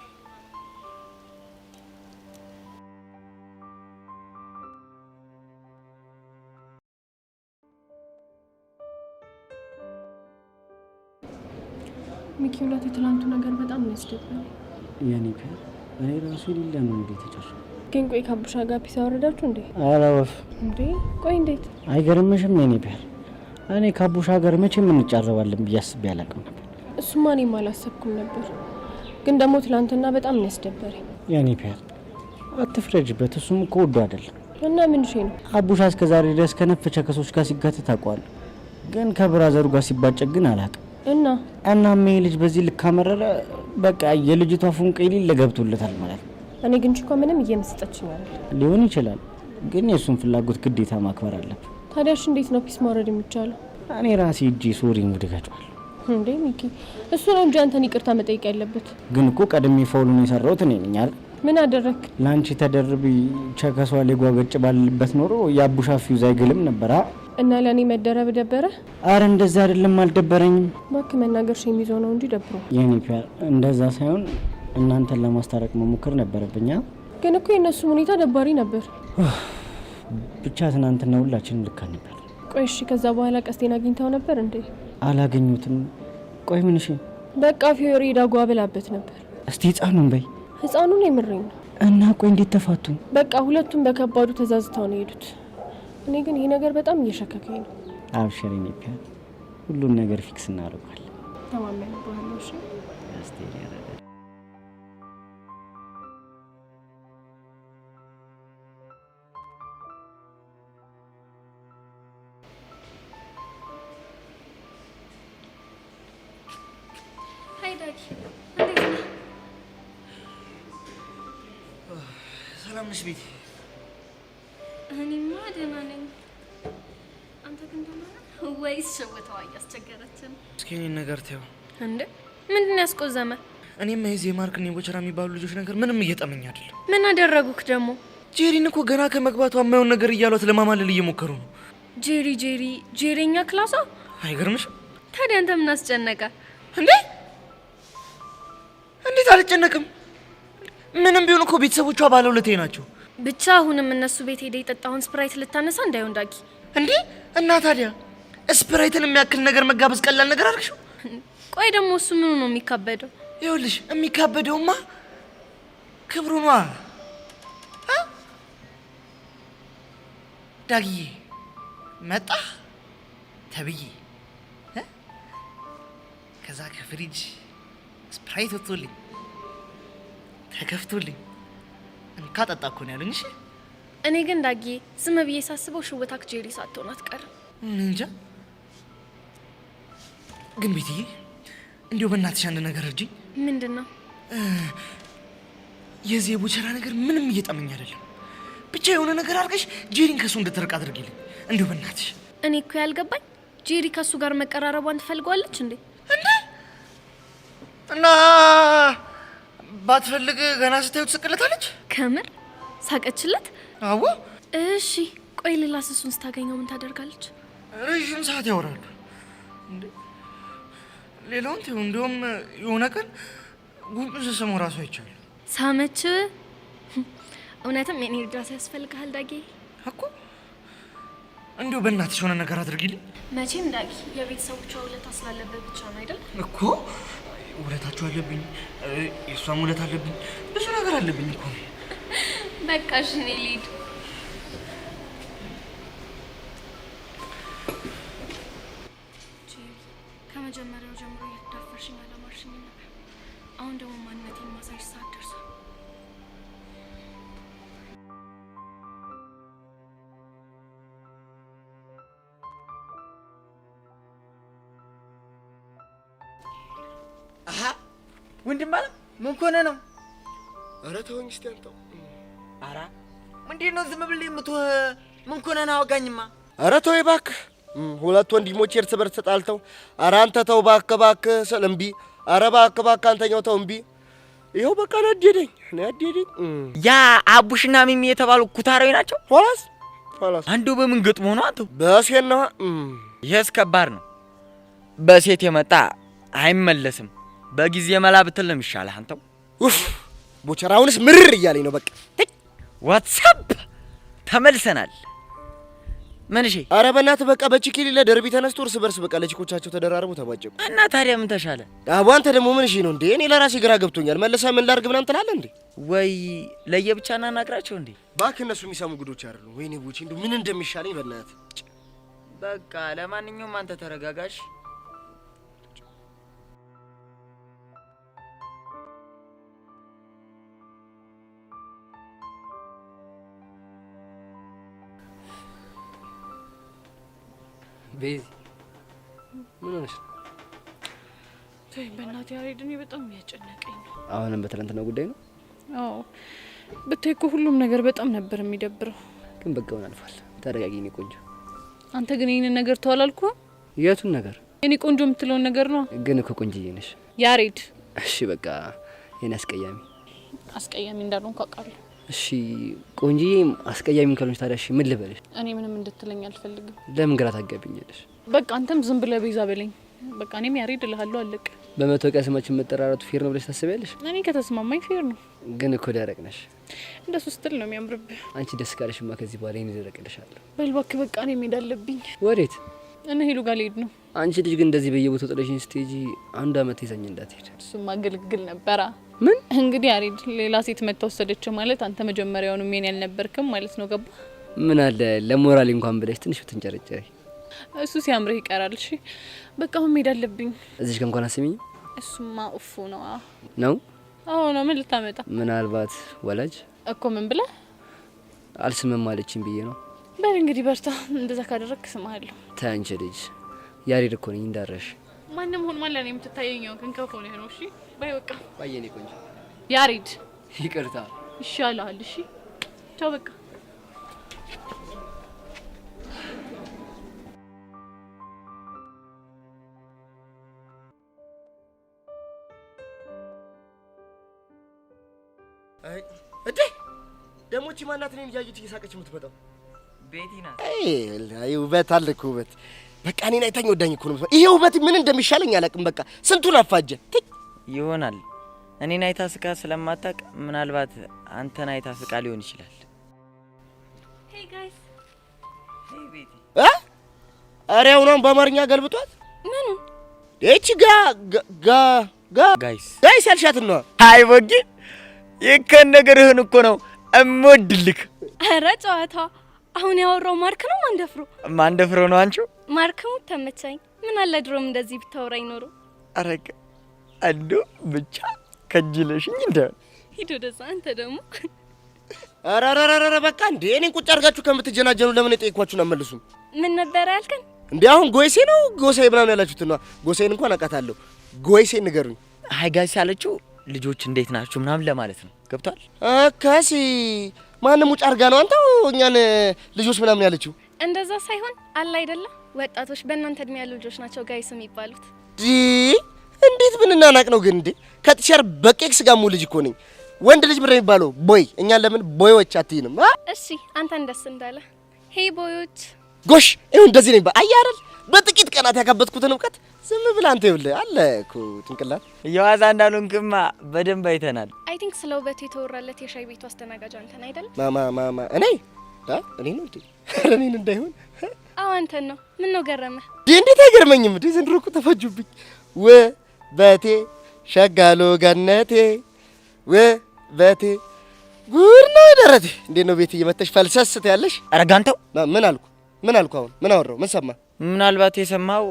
ሚኪ፣ እውነት የትላንቱ ነገር በጣም ነው ያስደበረኝ። የኔ ፒያር፣ እኔ ራሱ የሌለ ነው እንዴ ተጨር ግን ቆይ ከአቡሻ ጋር peace አወረዳችሁ እንዴ? ኧረ ወፍ። እንዴ ቆይ እንዴት? አይገርምሽም? የኔ ፒያር፣ እኔ ከአቡሻ ጋር መቼም እንጫረባለን ብዬ አስቤ አላውቅም ነበር። እሱማ እኔም አላሰብኩም ነበር። ግን ደግሞ ትላንትና በጣም ነው ያስደበረኝ። የኔ ፒያር፣ አትፍረጅበት። እሱም እኮ ወዶ አይደለም። እና ምን ሽ ነው? አቡሻ እስከ ዛሬ ድረስ ከነፍ ቸከሶች ጋር ሲጋተት አውቀዋለሁ። ግን ከ brother ኡ ጋር ሲባጨቅ ግን አላውቅም። እና እናም ይሄ ልጅ በዚህ ልክ ካመረረ በቃ የልጅቷ ፉንቅ የሌለ ገብቶለታል ማለት ነው። እኔ ግን ቺኳ ምንም እየመሰጠችኝ አይደል። ሊሆን ይችላል፣ ግን የእሱን ፍላጎት ግዴታ ማክበር አለብን። ታዲያሽ እንዴት ነው peace ማውረድ የሚቻለው? እኔ ራሴ እጄ sorry mood እገጨዋለሁ። እንዴ ሚኪ፣ እሱ ነው እንጂ አንተን ይቅርታ መጠየቅ ያለበት። ግን እኮ ቀድሜ foul ኡን የሰራሁት እኔ ነኝ አይደል? ምን አደረክ? ለአንቺ ተደርቢ ቸከሷ ላይ ጓገጭ ባልልበት ኖሮ የአቡሻ ፊውዝ አይግልም ነበር። እና ለእኔ መደረብ ደበረ? አረ እንደዛ አይደለም፣ አልደበረኝም። እባክህ መናገር shame ይዞ ነው እንጂ ደብሮ። የኔ ፒያር፣ እንደዛ ሳይሆን እናንተን ለማስታረቅ መሞከር ነበረብኛ። ግን እኮ የእነሱም ሁኔታ ደባሪ ነበር። ብቻ ትናንትና ሁላችንም ልክ ነበር። ቆይ እሺ፣ ከዛ በኋላ ቀስቴን አግኝተው ነበር እንዴ? አላገኙትም። ቆይ ምን? እሺ በቃ ፊዮሪ ዳጓ ብላበት ነበር። እስቲ ህፃኑን በይ። ህፃኑን የምሬን ነው። እና ቆይ እንዴት ተፋቱ? በቃ ሁለቱም በከባዱ ተዛዝተው ነው የሄዱት። እኔ ግን ይሄ ነገር በጣም እየሸከከኝ ነው። አብሽሪ የኔ ፒያር፣ ሁሉን ነገር fix እናደርገዋለን። ተማመንብሃለሁ። እሺ Hi ዳጊ፣ እንዴት ነህ? ሰላም ነሽ ቤቲ? እኔማ ደህና ነኝ። አንተ ግን ደህና ነህ ወይስ ሸውተዋ እያስቸገረችን? እስኪ እኔን ነገር ተይው። እንዴ ምንድን ነው ያስቆዘመ? እኔማ የዚህ የማርክና የቦቸራ የሚባሉ ልጆች ነገር ምንም እየጠመኝ አይደለም። ምን አደረጉክ ደግሞ? ጄሪን እኮ ገና ከመግባቷ የማይሆን ነገር እያሏት ለማማለል እየሞከሩ ነው። ጄሪ ጄሪ ጄሪኛ ክላሷ አይገርምሽም? ታዲያ አንተ ምን አስጨነቀ እንዴ? እንዴት አልጨነቅም? ምንም ቢሆን እኮ ቤተሰቦቿ ባለውለታዬ ናቸው። ብቻ አሁንም እነሱ ቤት ሄደ የጠጣውን ስፕራይት ልታነሳ እንዳይሆን ዳጊ። እንዴ እና ታዲያ ስፕራይትን የሚያክል ነገር መጋበዝ ቀላል ነገር አልክሽው? ቆይ ደግሞ እሱ ምኑ ነው የሚካበደው? ይኸውልሽ የሚካበደውማ ክብሩ ነዋ። ዳግዬ መጣ ተብዬ ከዛ ከፍሪጅ ስፕራይት ወጥቶልኝ ተከፍቶልኝ እንካ ጠጣ እኮ ነው ያሉኝ። እሺ እኔ ግን ዳጊ ዝም ብዬ ሳስበው ሽውታክ ጄሪ ሳትሆን አትቀርም። እንጃ ግን ቤትዬ፣ እንዲሁ በእናትሽ አንድ ነገር እርጂኝ። ምንድን ነው? የዚህ የቦቸራ ነገር ምንም እየጠመኝ አይደለም። ብቻ የሆነ ነገር አድርገሽ ጄሪን ከሱ እንድትርቅ አድርጊልኝ፣ እንዲሁ በእናትሽ። እኔ እኮ ያልገባኝ ጄሪ ከሱ ጋር መቀራረቧን ትፈልገዋለች እንዴ? እንዴ እና ባትፈልግ ገና ስታዩ ትስቅለታለች። ከምር ሳቀችለት? አዎ። እሺ ቆይ ሌላስ እሱን ስታገኘው ምን ታደርጋለች? ረዥም ሰዓት ያወራሉ። ሌላውን ተይው፣ እንደውም የሆነ ቀን ጉንጩን ስስመው እራሱ አይቻለሁ። ሳመች? እውነትም የኔ እርዳታ ያስፈልግሃል ዳጊ እኮ። እንዲሁ በእናትሽ የሆነ ነገር አድርጊልኝ። መቼም ዳጊ የቤተሰቦቿ ውለታ ስላለበት ብቻ ነው አይደል? እኮ ውለታቸው አለብኝ፣ የእሷም ውለታ አለብኝ፣ ብዙ ነገር አለብኝ እኮ። በቃ እሺ እኔ ልሂድ። ከመጀመሪያው ጀምሮ እየተዳፈርሽኝ አላማርሽኝ ነበር። አሁን ደግሞ ማንነቴን ማሳይሽ ሰዓት ደርሷል። አሀ ወንድም አለ ምን ከሆነ ነው? ኧረ ተወኝ እስኪ አንተው። ኧረ ምንድን ነው ዝም ብለህ የምትወህ? ምን ከሆነ ነው? አውጋኝማ። ኧረ ተወኝ እባክህ። ሁለት ወንድሞቼ እርስ በርስ ተጣልተው፣ ኧረ አንተ ተው እባክህ እባክህ ስል እምቢ፣ ኧረ እባክህ እባክህ አንተኛው ተው እምቢ። ይኸው በቃ ነደደኝ ነደደኝ። ያ አቡሽና ሚሚ የተባሉ ኩታራዊ ናቸው። ኋላስ ኋላስ አንዱ በምን ገጥሞ ነው አንተው? በሴት ነዋ። ይሄስ ከባድ ነው። በሴት የመጣ አይመለስም። በጊዜ መላ ብትል ነው የሚሻልህ አንተው። ኡፍ ቦቸራ አሁንስ ምርር እያለኝ ነው በቃ። What's up ተመልሰናል። ምን? እሺ። ኧረ በእናትህ በቃ በ chick የሌለ ደርቢ ተነስቶ እርስ በርስ በቃ ለ chick ኦቻቸው ተደራርቡ ተቧጨቁ። እና ታዲያ ምን ተሻለ? አቦ አንተ ደግሞ ምን እሺ ነው እንዴ? እኔ ለራሴ ግራ ገብቶኛል። መልሰህ ምን ላድርግ ምናምን ትላለህ እንዴ? ወይ ለየብቻ እናናግራቸው እንዴ? እባክህ እነሱ የሚሰሙ ጉዶች አይደሉም። ወይኔ ቡቺ እንደው ምን እንደሚሻለኝ በእናትህ። በቃ ለማንኛውም አንተ ተረጋጋሽ። ቤዚ ምን ሆነሽ ነው? ተይ በእናትህ ያሬድ፣ እኔ በጣም የሚያጨነቀኝ ነው። አሁንም በትናንትናው ጉዳይ ነው? አዎ ብታይ እኮ ሁሉም ነገር በጣም ነበር የሚደብረው። ግን በቃ አሁን አልፏል። ተረጋጊ የኔ ቆንጆ። አንተ ግን ይህንን ነገር ተው አላልኩህም? የቱን ነገር? የኔ ቆንጆ የምትለውን ነገር ነው። ግን እኮ ቆንጅዬ ነሽ ያሬድ። እሺ በቃ የኔ አስቀያሚ። አስቀያሚ እንዳልሆንኩ አውቃለሁ። እሺ ቆንጅዬ፣ አስቀያሚ ካልሆንሽ ታዲያ እሺ ምን ልበልሽ? እኔ ምንም እንድትለኝ አልፈልግም። ለምን ግራ ታጋቢኛለሽ? በቃ አንተም ዝም ብለህ ቤዛ በለኝ። በቃ እኔም ያሬድ እልሃለሁ። አለቀ። በመታወቂያ ስማችን መጠራራቱ fair ነው ብለሽ ታስቢያለሽ? እኔ ከተስማማኝ fair ነው። ግን እኮ ደረቅ ነሽ። እንደሱ ስትል ነው የሚያምርብህ። አንቺ ደስ ካለሽማ ከዚህ በኋላ እኔ ደረቅልሻለሁ። በል እባክህ በቃ እኔ መሄድ አለብኝ። ወዴት? እነ ሄሉ ጋር ልሄድ ነው። አንቺ ልጅ ግን እንደዚህ በየቦታው ጥለሽኝ ስትሄጂ አንድ አመት ይዘኝ እንዳትሄድ። እሱማ ግልግል ነበራ። ምን እንግዲህ ያሬድ፣ ሌላ ሴት መታ ወሰደች ማለት አንተ መጀመሪያውንም የኔ ያልነበርክም ማለት ነው። ገባ? ምን አለ ለሞራል እንኳን ብለሽ ትንሽ ብትንጨረጨሪ። እሱ ሲያምርህ ይቀራል። እሺ በቃ አሁን መሄድ አለብኝ። እዚህ ጋር እንኳን አስሚኝ። እሱማ ኡፉ ነው ነው። አዎ ነው። ምን ልታመጣ? ምናልባት ወላጅ እኮ ምን ብለህ አልስምም አለችኝ ብዬ ነው። በል እንግዲህ በርታ። እንደዛ ካደረግክ ስማለሁ። ተይ አንቺ ልጅ፣ ያሬድ እኮ ነኝ እንዳረሽ። ማንም ሆን ማን ለኔ የምትታየኛው ግን ከሆነ ነው። እሺ bye በቃ bye የኔ ቆንጆ። ያሬድ ይቅርታ። ይሻልሃል። እሺ ቻው በቃ። እንዴ ደግሞ እቺ ማናት እኔን እያየች እየሳቀች የምትመጣው? ቤቲ ናት። አይ ውበት አለ እኮ ውበት። በቃ እኔን አይታኝ ወዳኝ እኮ ነው። ይሄ ውበት ምን እንደሚሻለኝ አላውቅም። በቃ ስንቱን አፋጀ ይሆናል። እኔን አይታ ስቃ ስለማታውቅ ምናልባት አንተን አይታ ስቃ ሊሆን ይችላል። Hey guys። Hey ቤቲ። ኧረ አሁን በአማርኛ ገልብጧት። ምኑ? እቺ ጋ ጋ ጋ guys guys ያልሻትን ነው። አይ ቦጊ ይከን ነገርህን እኮ ነው እምወድልክ። ኧረ ጨዋታ። አሁን ያወራው ማርክ ነው ማንደፍሮ? ማንደፍሮ ነው አንቺው። ማርክሙ ተመቻኝ። ምን አለ ድሮም እንደዚህ ብታወራኝ ኖሮ። ኧረ አንዱ ብቻ ከጅለሽኝ እንደሆነ ሂድ ወደዛ። አንተ ደግሞ ኧረ ኧረ ኧረ በቃ እንዴ እኔን ቁጭ አድርጋችሁ ከምትጀናጀኑ ለምን የጠየኳችሁን አትመልሱም? ምን ነበረ ያልከን? እንዴ አሁን ጎይሴ ነው ጎሳዬ ምናምን ያላችሁት ነው። ጎሳዬን እንኳን አውቃታለሁ። ጎይሴ ንገሩኝ። Hi guys ያለችው ልጆች እንዴት ናችሁ ምናምን ለማለት ነው። ገብቷል? አካሲ ማንም ውጭ አድርጋ ነው አንተው እኛን ልጆች ምናምን ያለችው። እንደዛ ሳይሆን አለ አይደለ ወጣቶች በእናንተ እድሜ ያሉ ልጆች ናቸው guys የሚባሉት። እንዴት ብንናናቅ ነው ግን እንዴ? ከ teacher በቄክስ ጋር ልጅ እኮ ነኝ። ወንድ ልጅ ብር የሚባለው boy፣ እኛን ለምን boy ዎች አትይንም? እሺ አንተን ደስ እንዳለ። Hey boy ኦች። ጎሽ ይሁን እንደዚህ ነኝ። አየህ አይደል በጥቂት ቀናት ያካበትኩትን እውቀት ዝም ብለህ አንተ ይኸውልህ አለ እኮ ጭንቅላት። የዋዛ እንዳልሆንክማ በደንብ አይተናል። I think ስለ ውበቱ የተወራለት የሻይ ቤቱ አስተናጋጅ አንተን አይደል? ማማ ማማ እኔ እኔ ነው እንዴ? ኧረ እኔን እንዳይሆን። አዎ አንተን ነው። ምን ነው ገረመህ? እንዴት አይገርመኝም እንዴ? ዘንድሮ እኮ ተፈጁብኝ። ውበቴ ሸጋሎ ገነቴ ውበቴ ጉድ ነው ደረቴ። እንዴት ነው ቤት እየመተሽ ፈልሰስ ትያለሽ? ኧረ ጋንተው ምን አልኩ? ምን አልኩ? አሁን ምን አወራሁ? ምን ሰማ? ምናልባት የሰማው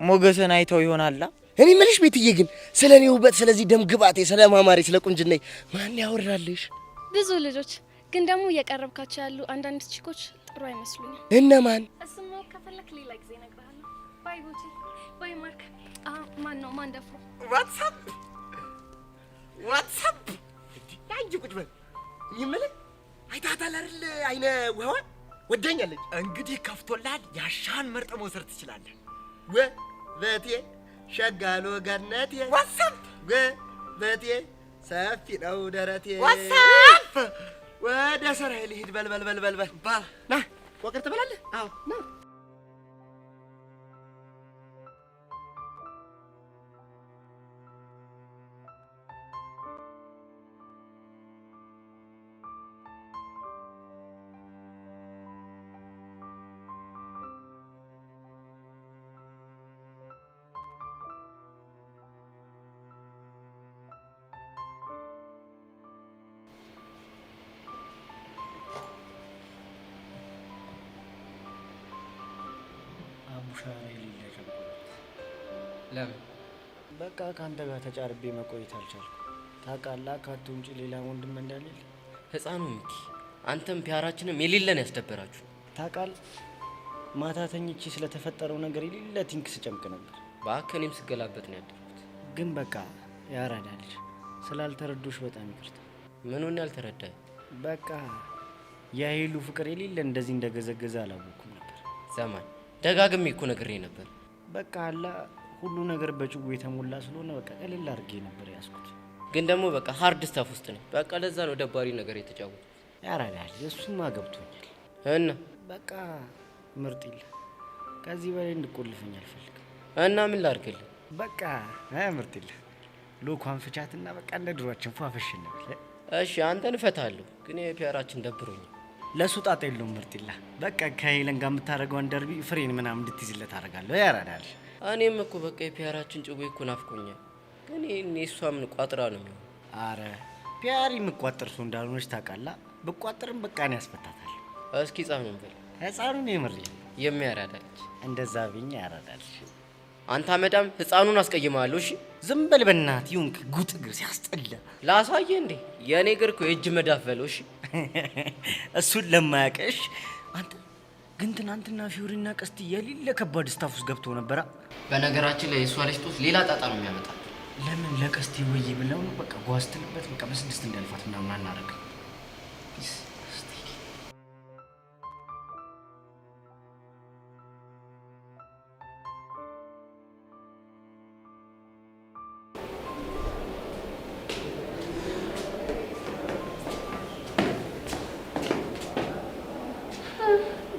ሞገስን አይተው ይሆናላ። እኔ የምልሽ ቤትዬ ግን ስለ እኔ ውበት፣ ስለዚህ ደም ግባቴ፣ ስለ ማማሬ፣ ስለ ቁንጅናዬ ማን ያወራልሽ? ብዙ ልጆች ግን ደግሞ እየቀረብካቸው ያሉ አንዳንድ chick ኦች ጥሩ አይመስሉኝም። እነማን? እሱን ማወቅ ከፈለክ ሌላ ጊዜ እነግርሃለሁ። Bye ቦቼ፣ bye ማርክ። ማን ነው ማን ደፍሮ? What's up what's up። አንቺ ቁጭ በል። እኔ የምልህ አይተሃታል አይደል? አይነ ውሃዋን ወዳኛለች። እንግዲህ ከፍቶልሃል። ያሻህን መርጠህ መውሰድ ትችላለህ። ውበቴ ሸጋሎ ገነቴ What's up ውበቴ ሰፊ ነው ደረቴ What's up። ወደ ስራዬ ልሂድ። በል በል በል በል በል ና ቆቅር ትበላለህ? አዎ ና። ቡሻራ የሌለ ጨንቆኛል። ለምን? በቃ ከአንተ ጋር ተጫርቤ መቆየት አልቻልኩም። ታውቃለህ፣ ከአንተ ውጪ ሌላ ወንድም እንደሌለ። ህፃኑ ሚኪ፣ አንተም ፒያራችንም የሌለን ያስደበራችሁ። ታውቃለህ፣ ማታ ተኝቼ ስለተፈጠረው ነገር የሌለ think ስጨምቅ ነበር። እባክህ፣ እኔም ስገላበጥ ነው ያደርኩት። ግን በቃ ያራዳ ልጅ ስላልተረዶሽ በጣም ይቅርታ። ምኑን ያልተረዳኝ? በቃ የሄሉ ፍቅር የሌለ እንደዚህ እንደገዘገዘ አላወኩም ነበር። ዘማን ደጋግሜ እኮ ነግሬ ነበር። በቃ አላ ሁሉ ነገር በጭው የተሞላ ስለሆነ በቃ ቀለል አድርጌ ነበር ያዝኩት። ግን ደግሞ በቃ hard stuff ውስጥ ነኝ። በቃ ለዛ ነው ደባሪ ነገር የተጫወቱት። ያራዳ ልጅ እሱማ ገብቶኛል። እና በቃ ምርጥ ይለ ከዚህ በላይ እንድቆልፈኝ አልፈልግም። እና ምን ላድርግልህ? በቃ ምርጥ ይለ ሎኳን ፍቻትና በቃ እንደ ድሯችን ፏፈሽ እንበል። እሺ አንተን እፈታለሁ፣ ግን የፒያራችን ደብሮኛል። ለሱ ጣጣ የለውም። ምርጥ ይላ በቃ ከሄለን ጋር የምታደርገውን ደርቢ ፍሬን ምናምን እንድትይዝለት አደርጋለሁ። ያራዳል። እኔም እኮ በቃ የፒያራችን ጭዌ እኮ ናፍቆኛል። ግን ይሄን የእሷ ምን ቋጥራ ነው የሚሆነው? አረ ፒያሪ የምቋጥር ሰው እንዳልሆነች ታውቃለህ። ብቋጥርም በቃ እኔ ያስፈታታል። እስኪ ህፃኑን በል። ህፃኑን የምር የሚያራዳ ልጅ እንደዛ ብኝ ያራዳል። አንተ አመዳም ህፃኑን አስቀይመሃለሁ። እሺ ዝም በል በእናትህ። ይሁንክ ጉጥ እግር ሲያስጠላ ላሳየህ እንዴ? የእኔ እግር እኮ የእጅ መዳፍ በለው። እሺ እሱን ለማያውቅሽ አንተ ግን ትናንትና ፊዮሪና ቀስቲ የሌለ ከባድ stuff ውስጥ ገብቶ ነበራ። በነገራችን ላይ የእሷ ልጅ ጦስ ሌላ ጣጣ ነው የሚያመጣ። ለምን ለቀስቲ ወይ ብለው በቃ ጓዝትንበት በቃ በስድስት እንዲያልፋት ምናምን አናደርግም።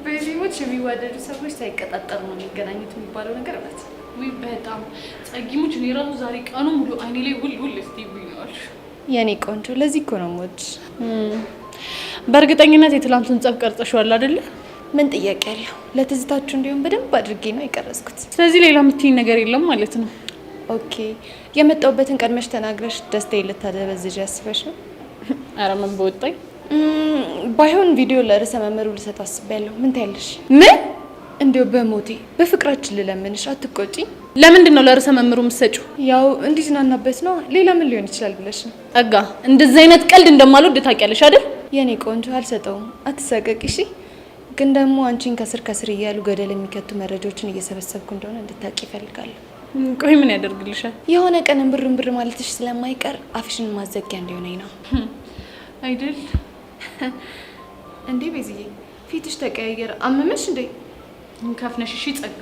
ቤዚሞች የሚዋደዱ ሰዎች ሳይቀጣጠሩ ነው የሚገናኙት የሚባለው ነገር እውነት ነው። ውይ በጣም ጸጊሞች። እኔ ራሱ ዛሬ ቀኑ ሙሉ አይኔ ላይ ውል ውል እስቲ ነው። የኔ ቆንጆ፣ ለዚህ እኮ ነው የምወድሽ። በእርግጠኝነት የትላንቱን ጸብ ቀርጸሽዋል አይደለ? ምን ጥያቄ አለው? ለትዝታችሁ እንዲሆን በደንብ አድርጌ ነው የቀረጽኩት። ስለዚህ ሌላ የምትይኝ ነገር የለም ማለት ነው? Okay፣ የመጣሁበትን ቀድመሽ ተናግረሽ ደስታዬን ልታደበዝዥ ያስበሽ ነው? ኧረ ምን በወጣኝ። ባይሆን ቪዲዮ ለርዕሰ መምህሩ ልሰጥ አስቤያለሁ። ምን ታያለሽ? ምን? እንዲያው በሞቴ በፍቅራችን ልለምንሽ፣ አትቆጪኝ። ለምንድን ነው ለርዕሰ መምህሩ የምትሰጪው? ያው እንዲዝናናበት ነው። ሌላ ምን ሊሆን ይችላል ብለሽ ነው? ጸጋ፣ እንደዚህ አይነት ቀልድ እንደማልወድ ታውቂያለሽ አይደል? የኔ ቆንጆ አልሰጠውም፣ አትሳቀቂ እሺ። ግን ደግሞ አንቺን ከስር ከስር እያሉ ገደል የሚከቱ መረጃዎችን እየሰበሰብኩ እንደሆነ እንድታውቂ እፈልጋለሁ። ቆይ ምን ያደርግልሻል? የሆነ ቀን እምብር እምብር ማለትሽ ስለማይቀር አፍሽን ማዘጊያ እንዲሆነኝ ነው። አይደል እንዴ ቤዝዬ፣ ፊትሽ ተቀያየረ። አመመሽ እንዴ? ከፍነሽ። እሺ ጸጋ፣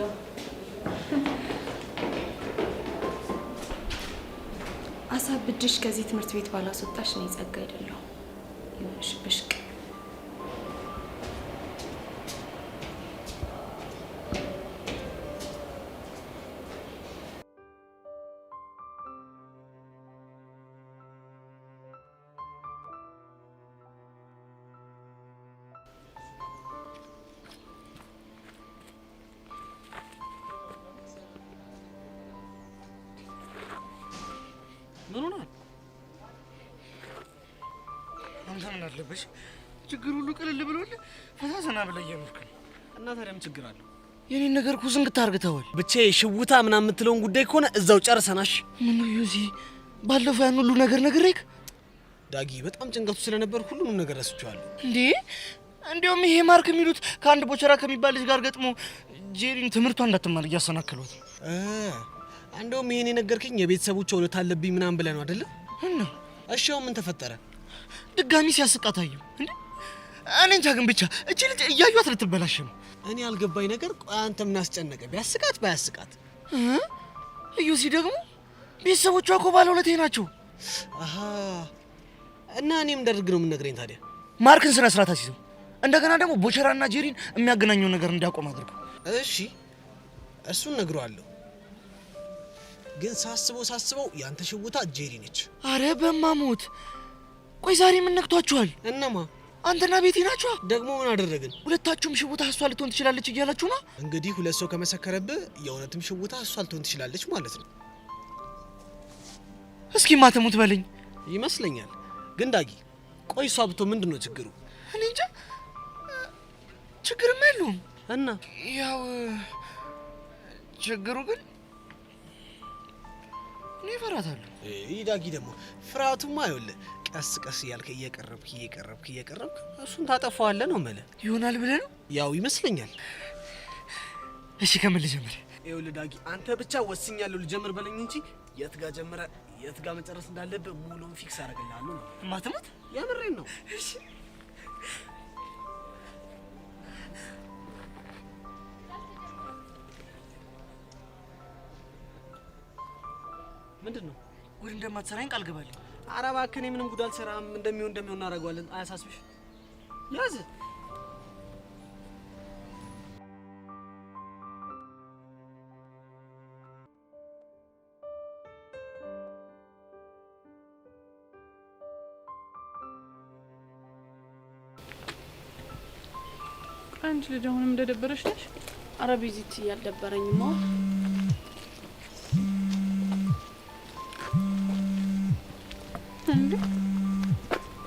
አሳብድሽ ከዚህ ትምህርት ቤት ባላስወጣሽ እኔ ጸጋ አይደለሁም። ይሁንሽ ብሽቅ። ምን ሆናል? አንተ ምን አለበሽ? ችግር ሁሉ ቅልል ብሎልህ ፈታ ዘና ብለህ እየኖርክ ነው። እና ታዲያ ምን ችግር አለው? የኔን ነገር እኮ ዝንግት አድርገኸዋል። ብቻ ሽውታ ምናምን የምትለውን ጉዳይ ከሆነ እዛው ጨርሰናሽ። ምን ነው ዮዚ፣ ባለፈው ያን ሁሉ ነገር ነግሬክ። ዳጊ በጣም ጭንቀቱ ስለነበር ሁሉንም ነገር ረስቼዋለሁ። እንዴ እንዲያውም ይሄ ማርክ የሚሉት ከአንድ ቦቸራ ከሚባል ልጅ ጋር ገጥሞ ጄሪን ትምህርቷ እንዳትማር እያሰናከሏት። እንደውም ይሄን የነገርከኝ የቤተሰቦቿ ውለታ አለብኝ ምናምን ብለህ ነው አይደለ? እና እሺ አሁን ምን ተፈጠረ? ድጋሚ ሲያስቃት አየሁ። እንዴ እኔ እንጃ ግን ብቻ እቺ ልጅ እያዩት ልትበላሽ ነው። እኔ ያልገባኝ ነገር ቆይ አንተ ምን አስጨነቀ? ቢያስቃት ባያስቃት። እዩሲ ደግሞ ቤተሰቦቿ እኮ ባለውለታዬ ናቸው። አሃ እና እኔም እንዳደርግ ነው የምነግረኝ ታዲያ? ማርክን ስነ ስርዓት አስይዘው፣ እንደገና ደግሞ ቦቸራና ጄሪን የሚያገናኘውን ነገር እንዲያቆም አድርገው። እሺ እሱን እነግረዋለሁ። ግን ሳስበው ሳስበው ያንተ ሽውታ ጄሪ ነች። አረ በማሞት ቆይ ዛሬ ምን ነክቷችኋል? እነማ? አንተና ቤቲ ናችሁ። ደግሞ ምን አደረግን? ሁለታችሁም ሽውታ እሷ ልትሆን ትችላለች እያላችሁ ነው። እንግዲህ ሁለት ሰው ከመሰከረብህ የእውነትም ሽውታ እሷ ልትሆን ትችላለች ማለት ነው። እስኪ ማተሙት በለኝ። ይመስለኛል። ግን ዳጊ ቆይ እሷ ብትሆን ምንድን ነው ችግሩ? እኔ እንጃ ችግርም የለውም። እና ያው ችግሩ ግን እኔ እፈራታለሁ። ይህ ዳጊ ደግሞ ፍርሃቱማ ይኸውልህ ቀስ ቀስ እያልክ እየቀረብክ እየቀረብክ እየቀረብክ እሱን ታጠፋዋለህ ነው የምልህ። ይሆናል ብለህ ነው? ያው ይመስለኛል። እሺ ከምን ልጀምር? ይኸውልህ ዳጊ አንተ ብቻ ወስኛለሁ ልጀምር በለኝ እንጂ የት ጋር ጀምረህ የት ጋር መጨረስ እንዳለብህ ሙሉውን fix አደርግልሃለሁ ነው። ማትሞት? የምሬን ነው። እሺ ምንድን ነው ጉድ እንደማትሰራኝ ቃል ግባልኝ። ኧረ እባክህ እኔ ምንም ጉድ አልሰራም። እንደሚሆን እንደሚሆን እናደርገዋለን። አያሳስብሽ። ያዝ። አንቺ ልጅ አሁንም እንደደበረሽ ነሽ? አረ ቤዚቲ አልደበረኝማ። እንዴ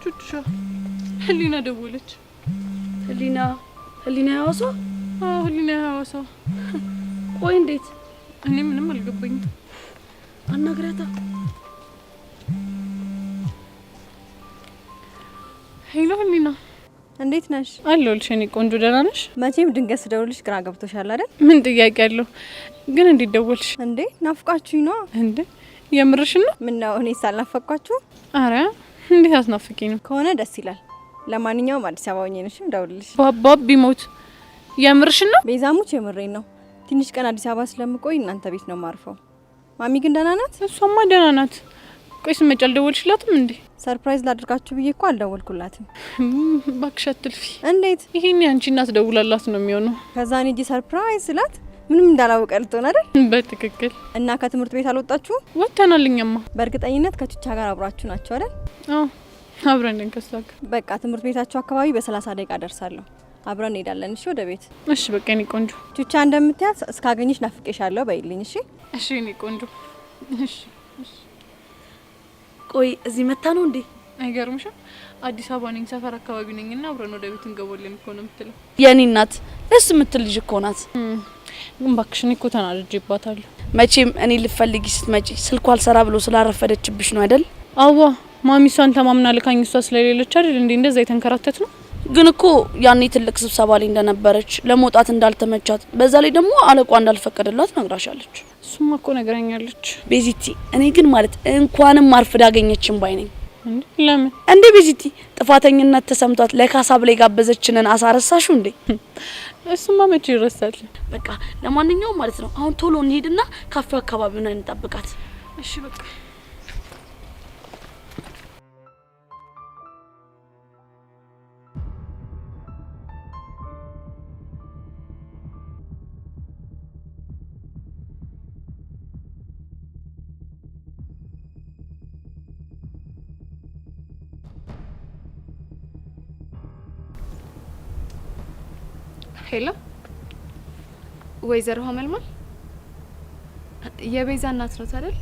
ቹቹሻ ህሊና ደወለች። ህሊና ህሊና ያዋሳ? አዎ ህሊና ያዋሳ። ቆይ እንዴት? እኔ ምንም አልገባኝም። አናግሪያታ። Hello ህሊና፣ እንዴት ነሽ? አለሁልሽ የኔ ቆንጆ፣ ደህና ነሽ? መቼም ድንገት ስደውልሽ ግራ ገብቶሻል አይደል? ምን ጥያቄ አለው? ግን እንዴት ደወልሽ? እንዴ ናፍቃችሁኝ ነዋ። እንዴ የምርሽን ነው? ምነው እኔስ አልናፈቅኳችሁ? አረ እንዴት አስናፍቂኝ ነው። ከሆነ ደስ ይላል። ለማንኛውም አዲስ አበባ ሆኜ ነው እምደውልልሽ። ባባ ቢሞት የምርሽን ነው? ቤዛሙች የምሬን ነው። ትንሽ ቀን አዲስ አበባ ስለምቆይ እናንተ ቤት ነው ማርፈው። ማሚ ግን ደህና ናት? እሷማ ደህና ናት። ቆይ ስትመጪ አልደወልሽላትም እንዴ? Surprise ላድርጋችሁ ብዬ እኮ አልደወልኩላትም። እባክሽ አትልፊ። እንዴት? ይሄን ያንቺ እናት ደውላላት ነው የሚሆነው። ከዛ እኔ እጄ surprise ስላት ምንም እንዳላወቀ ልትሆን አይደል? በትክክል። እና ከትምህርት ቤት አልወጣችሁ? ወጥተናል እኛማ። በእርግጠኝነት ከቹቻ ጋር አብራችሁ ናችሁ አይደል? አዎ አብረን ነን ከሷ ጋር። በቃ ትምህርት ቤታችሁ አካባቢ በ30 ደቂቃ ደርሳለሁ። አብረን እንሄዳለን። እሺ ወደ ቤት። እሺ በቃ የኔ ቆንጆ። ቹቻ እንደምትያት እስካገኘሽ ናፍቄሻለሁ በይልኝ። እሺ እሺ የኔ ቆንጆ። እሺ እሺ። ቆይ እዚህ መታ ነው እንዴ? አይገርምሽም? አዲስ አበባ ነኝ፣ ሰፈር አካባቢ ነኝና አብረን ወደ ቤት እንገባለን እኮ ነው የምትለው። የኔ እናት ደስ የምትል ልጅ እኮ ናት። ግን እባክሽ እኔ እኮ ተናድጄባታለሁ። መቼም እኔ ልፈልጊ ስትመጪ ስልኳ አልሰራ ብሎ ስላረፈደችብሽ ነው አይደል? አዋ ማሚ እሷን ተማምና ልካኝ እሷ ስለሌለች አይደል እንዴ እንደዛ የተንከራተት ነው። ግን እኮ ያኔ ትልቅ ስብሰባ ላይ እንደነበረች ለመውጣት እንዳልተመቻት፣ በዛ ላይ ደግሞ አለቋ እንዳልፈቀደላት ነግራሻለች። እሱማ እኮ ነግራኛለች። ቤዚቲ እኔ ግን ማለት እንኳንም አርፍዳ አገኘችን ባይ ነኝ። እንዴ ለምን እንዴ ቤዚቲ ጥፋተኝነት ተሰምቷት ለካሳ ብላ የጋበዘችንን አሳረሳሽው እንዴ? እሱማ መቼ ይረሳል። በቃ ለማንኛውም ማለት ነው አሁን ቶሎ እንሂድና ካፌው አካባቢ ሆነን እንጠብቃት። እሺ በቃ Hello ወይዘሮ ሀመልማል የቤዛ እናት ነው አይደል?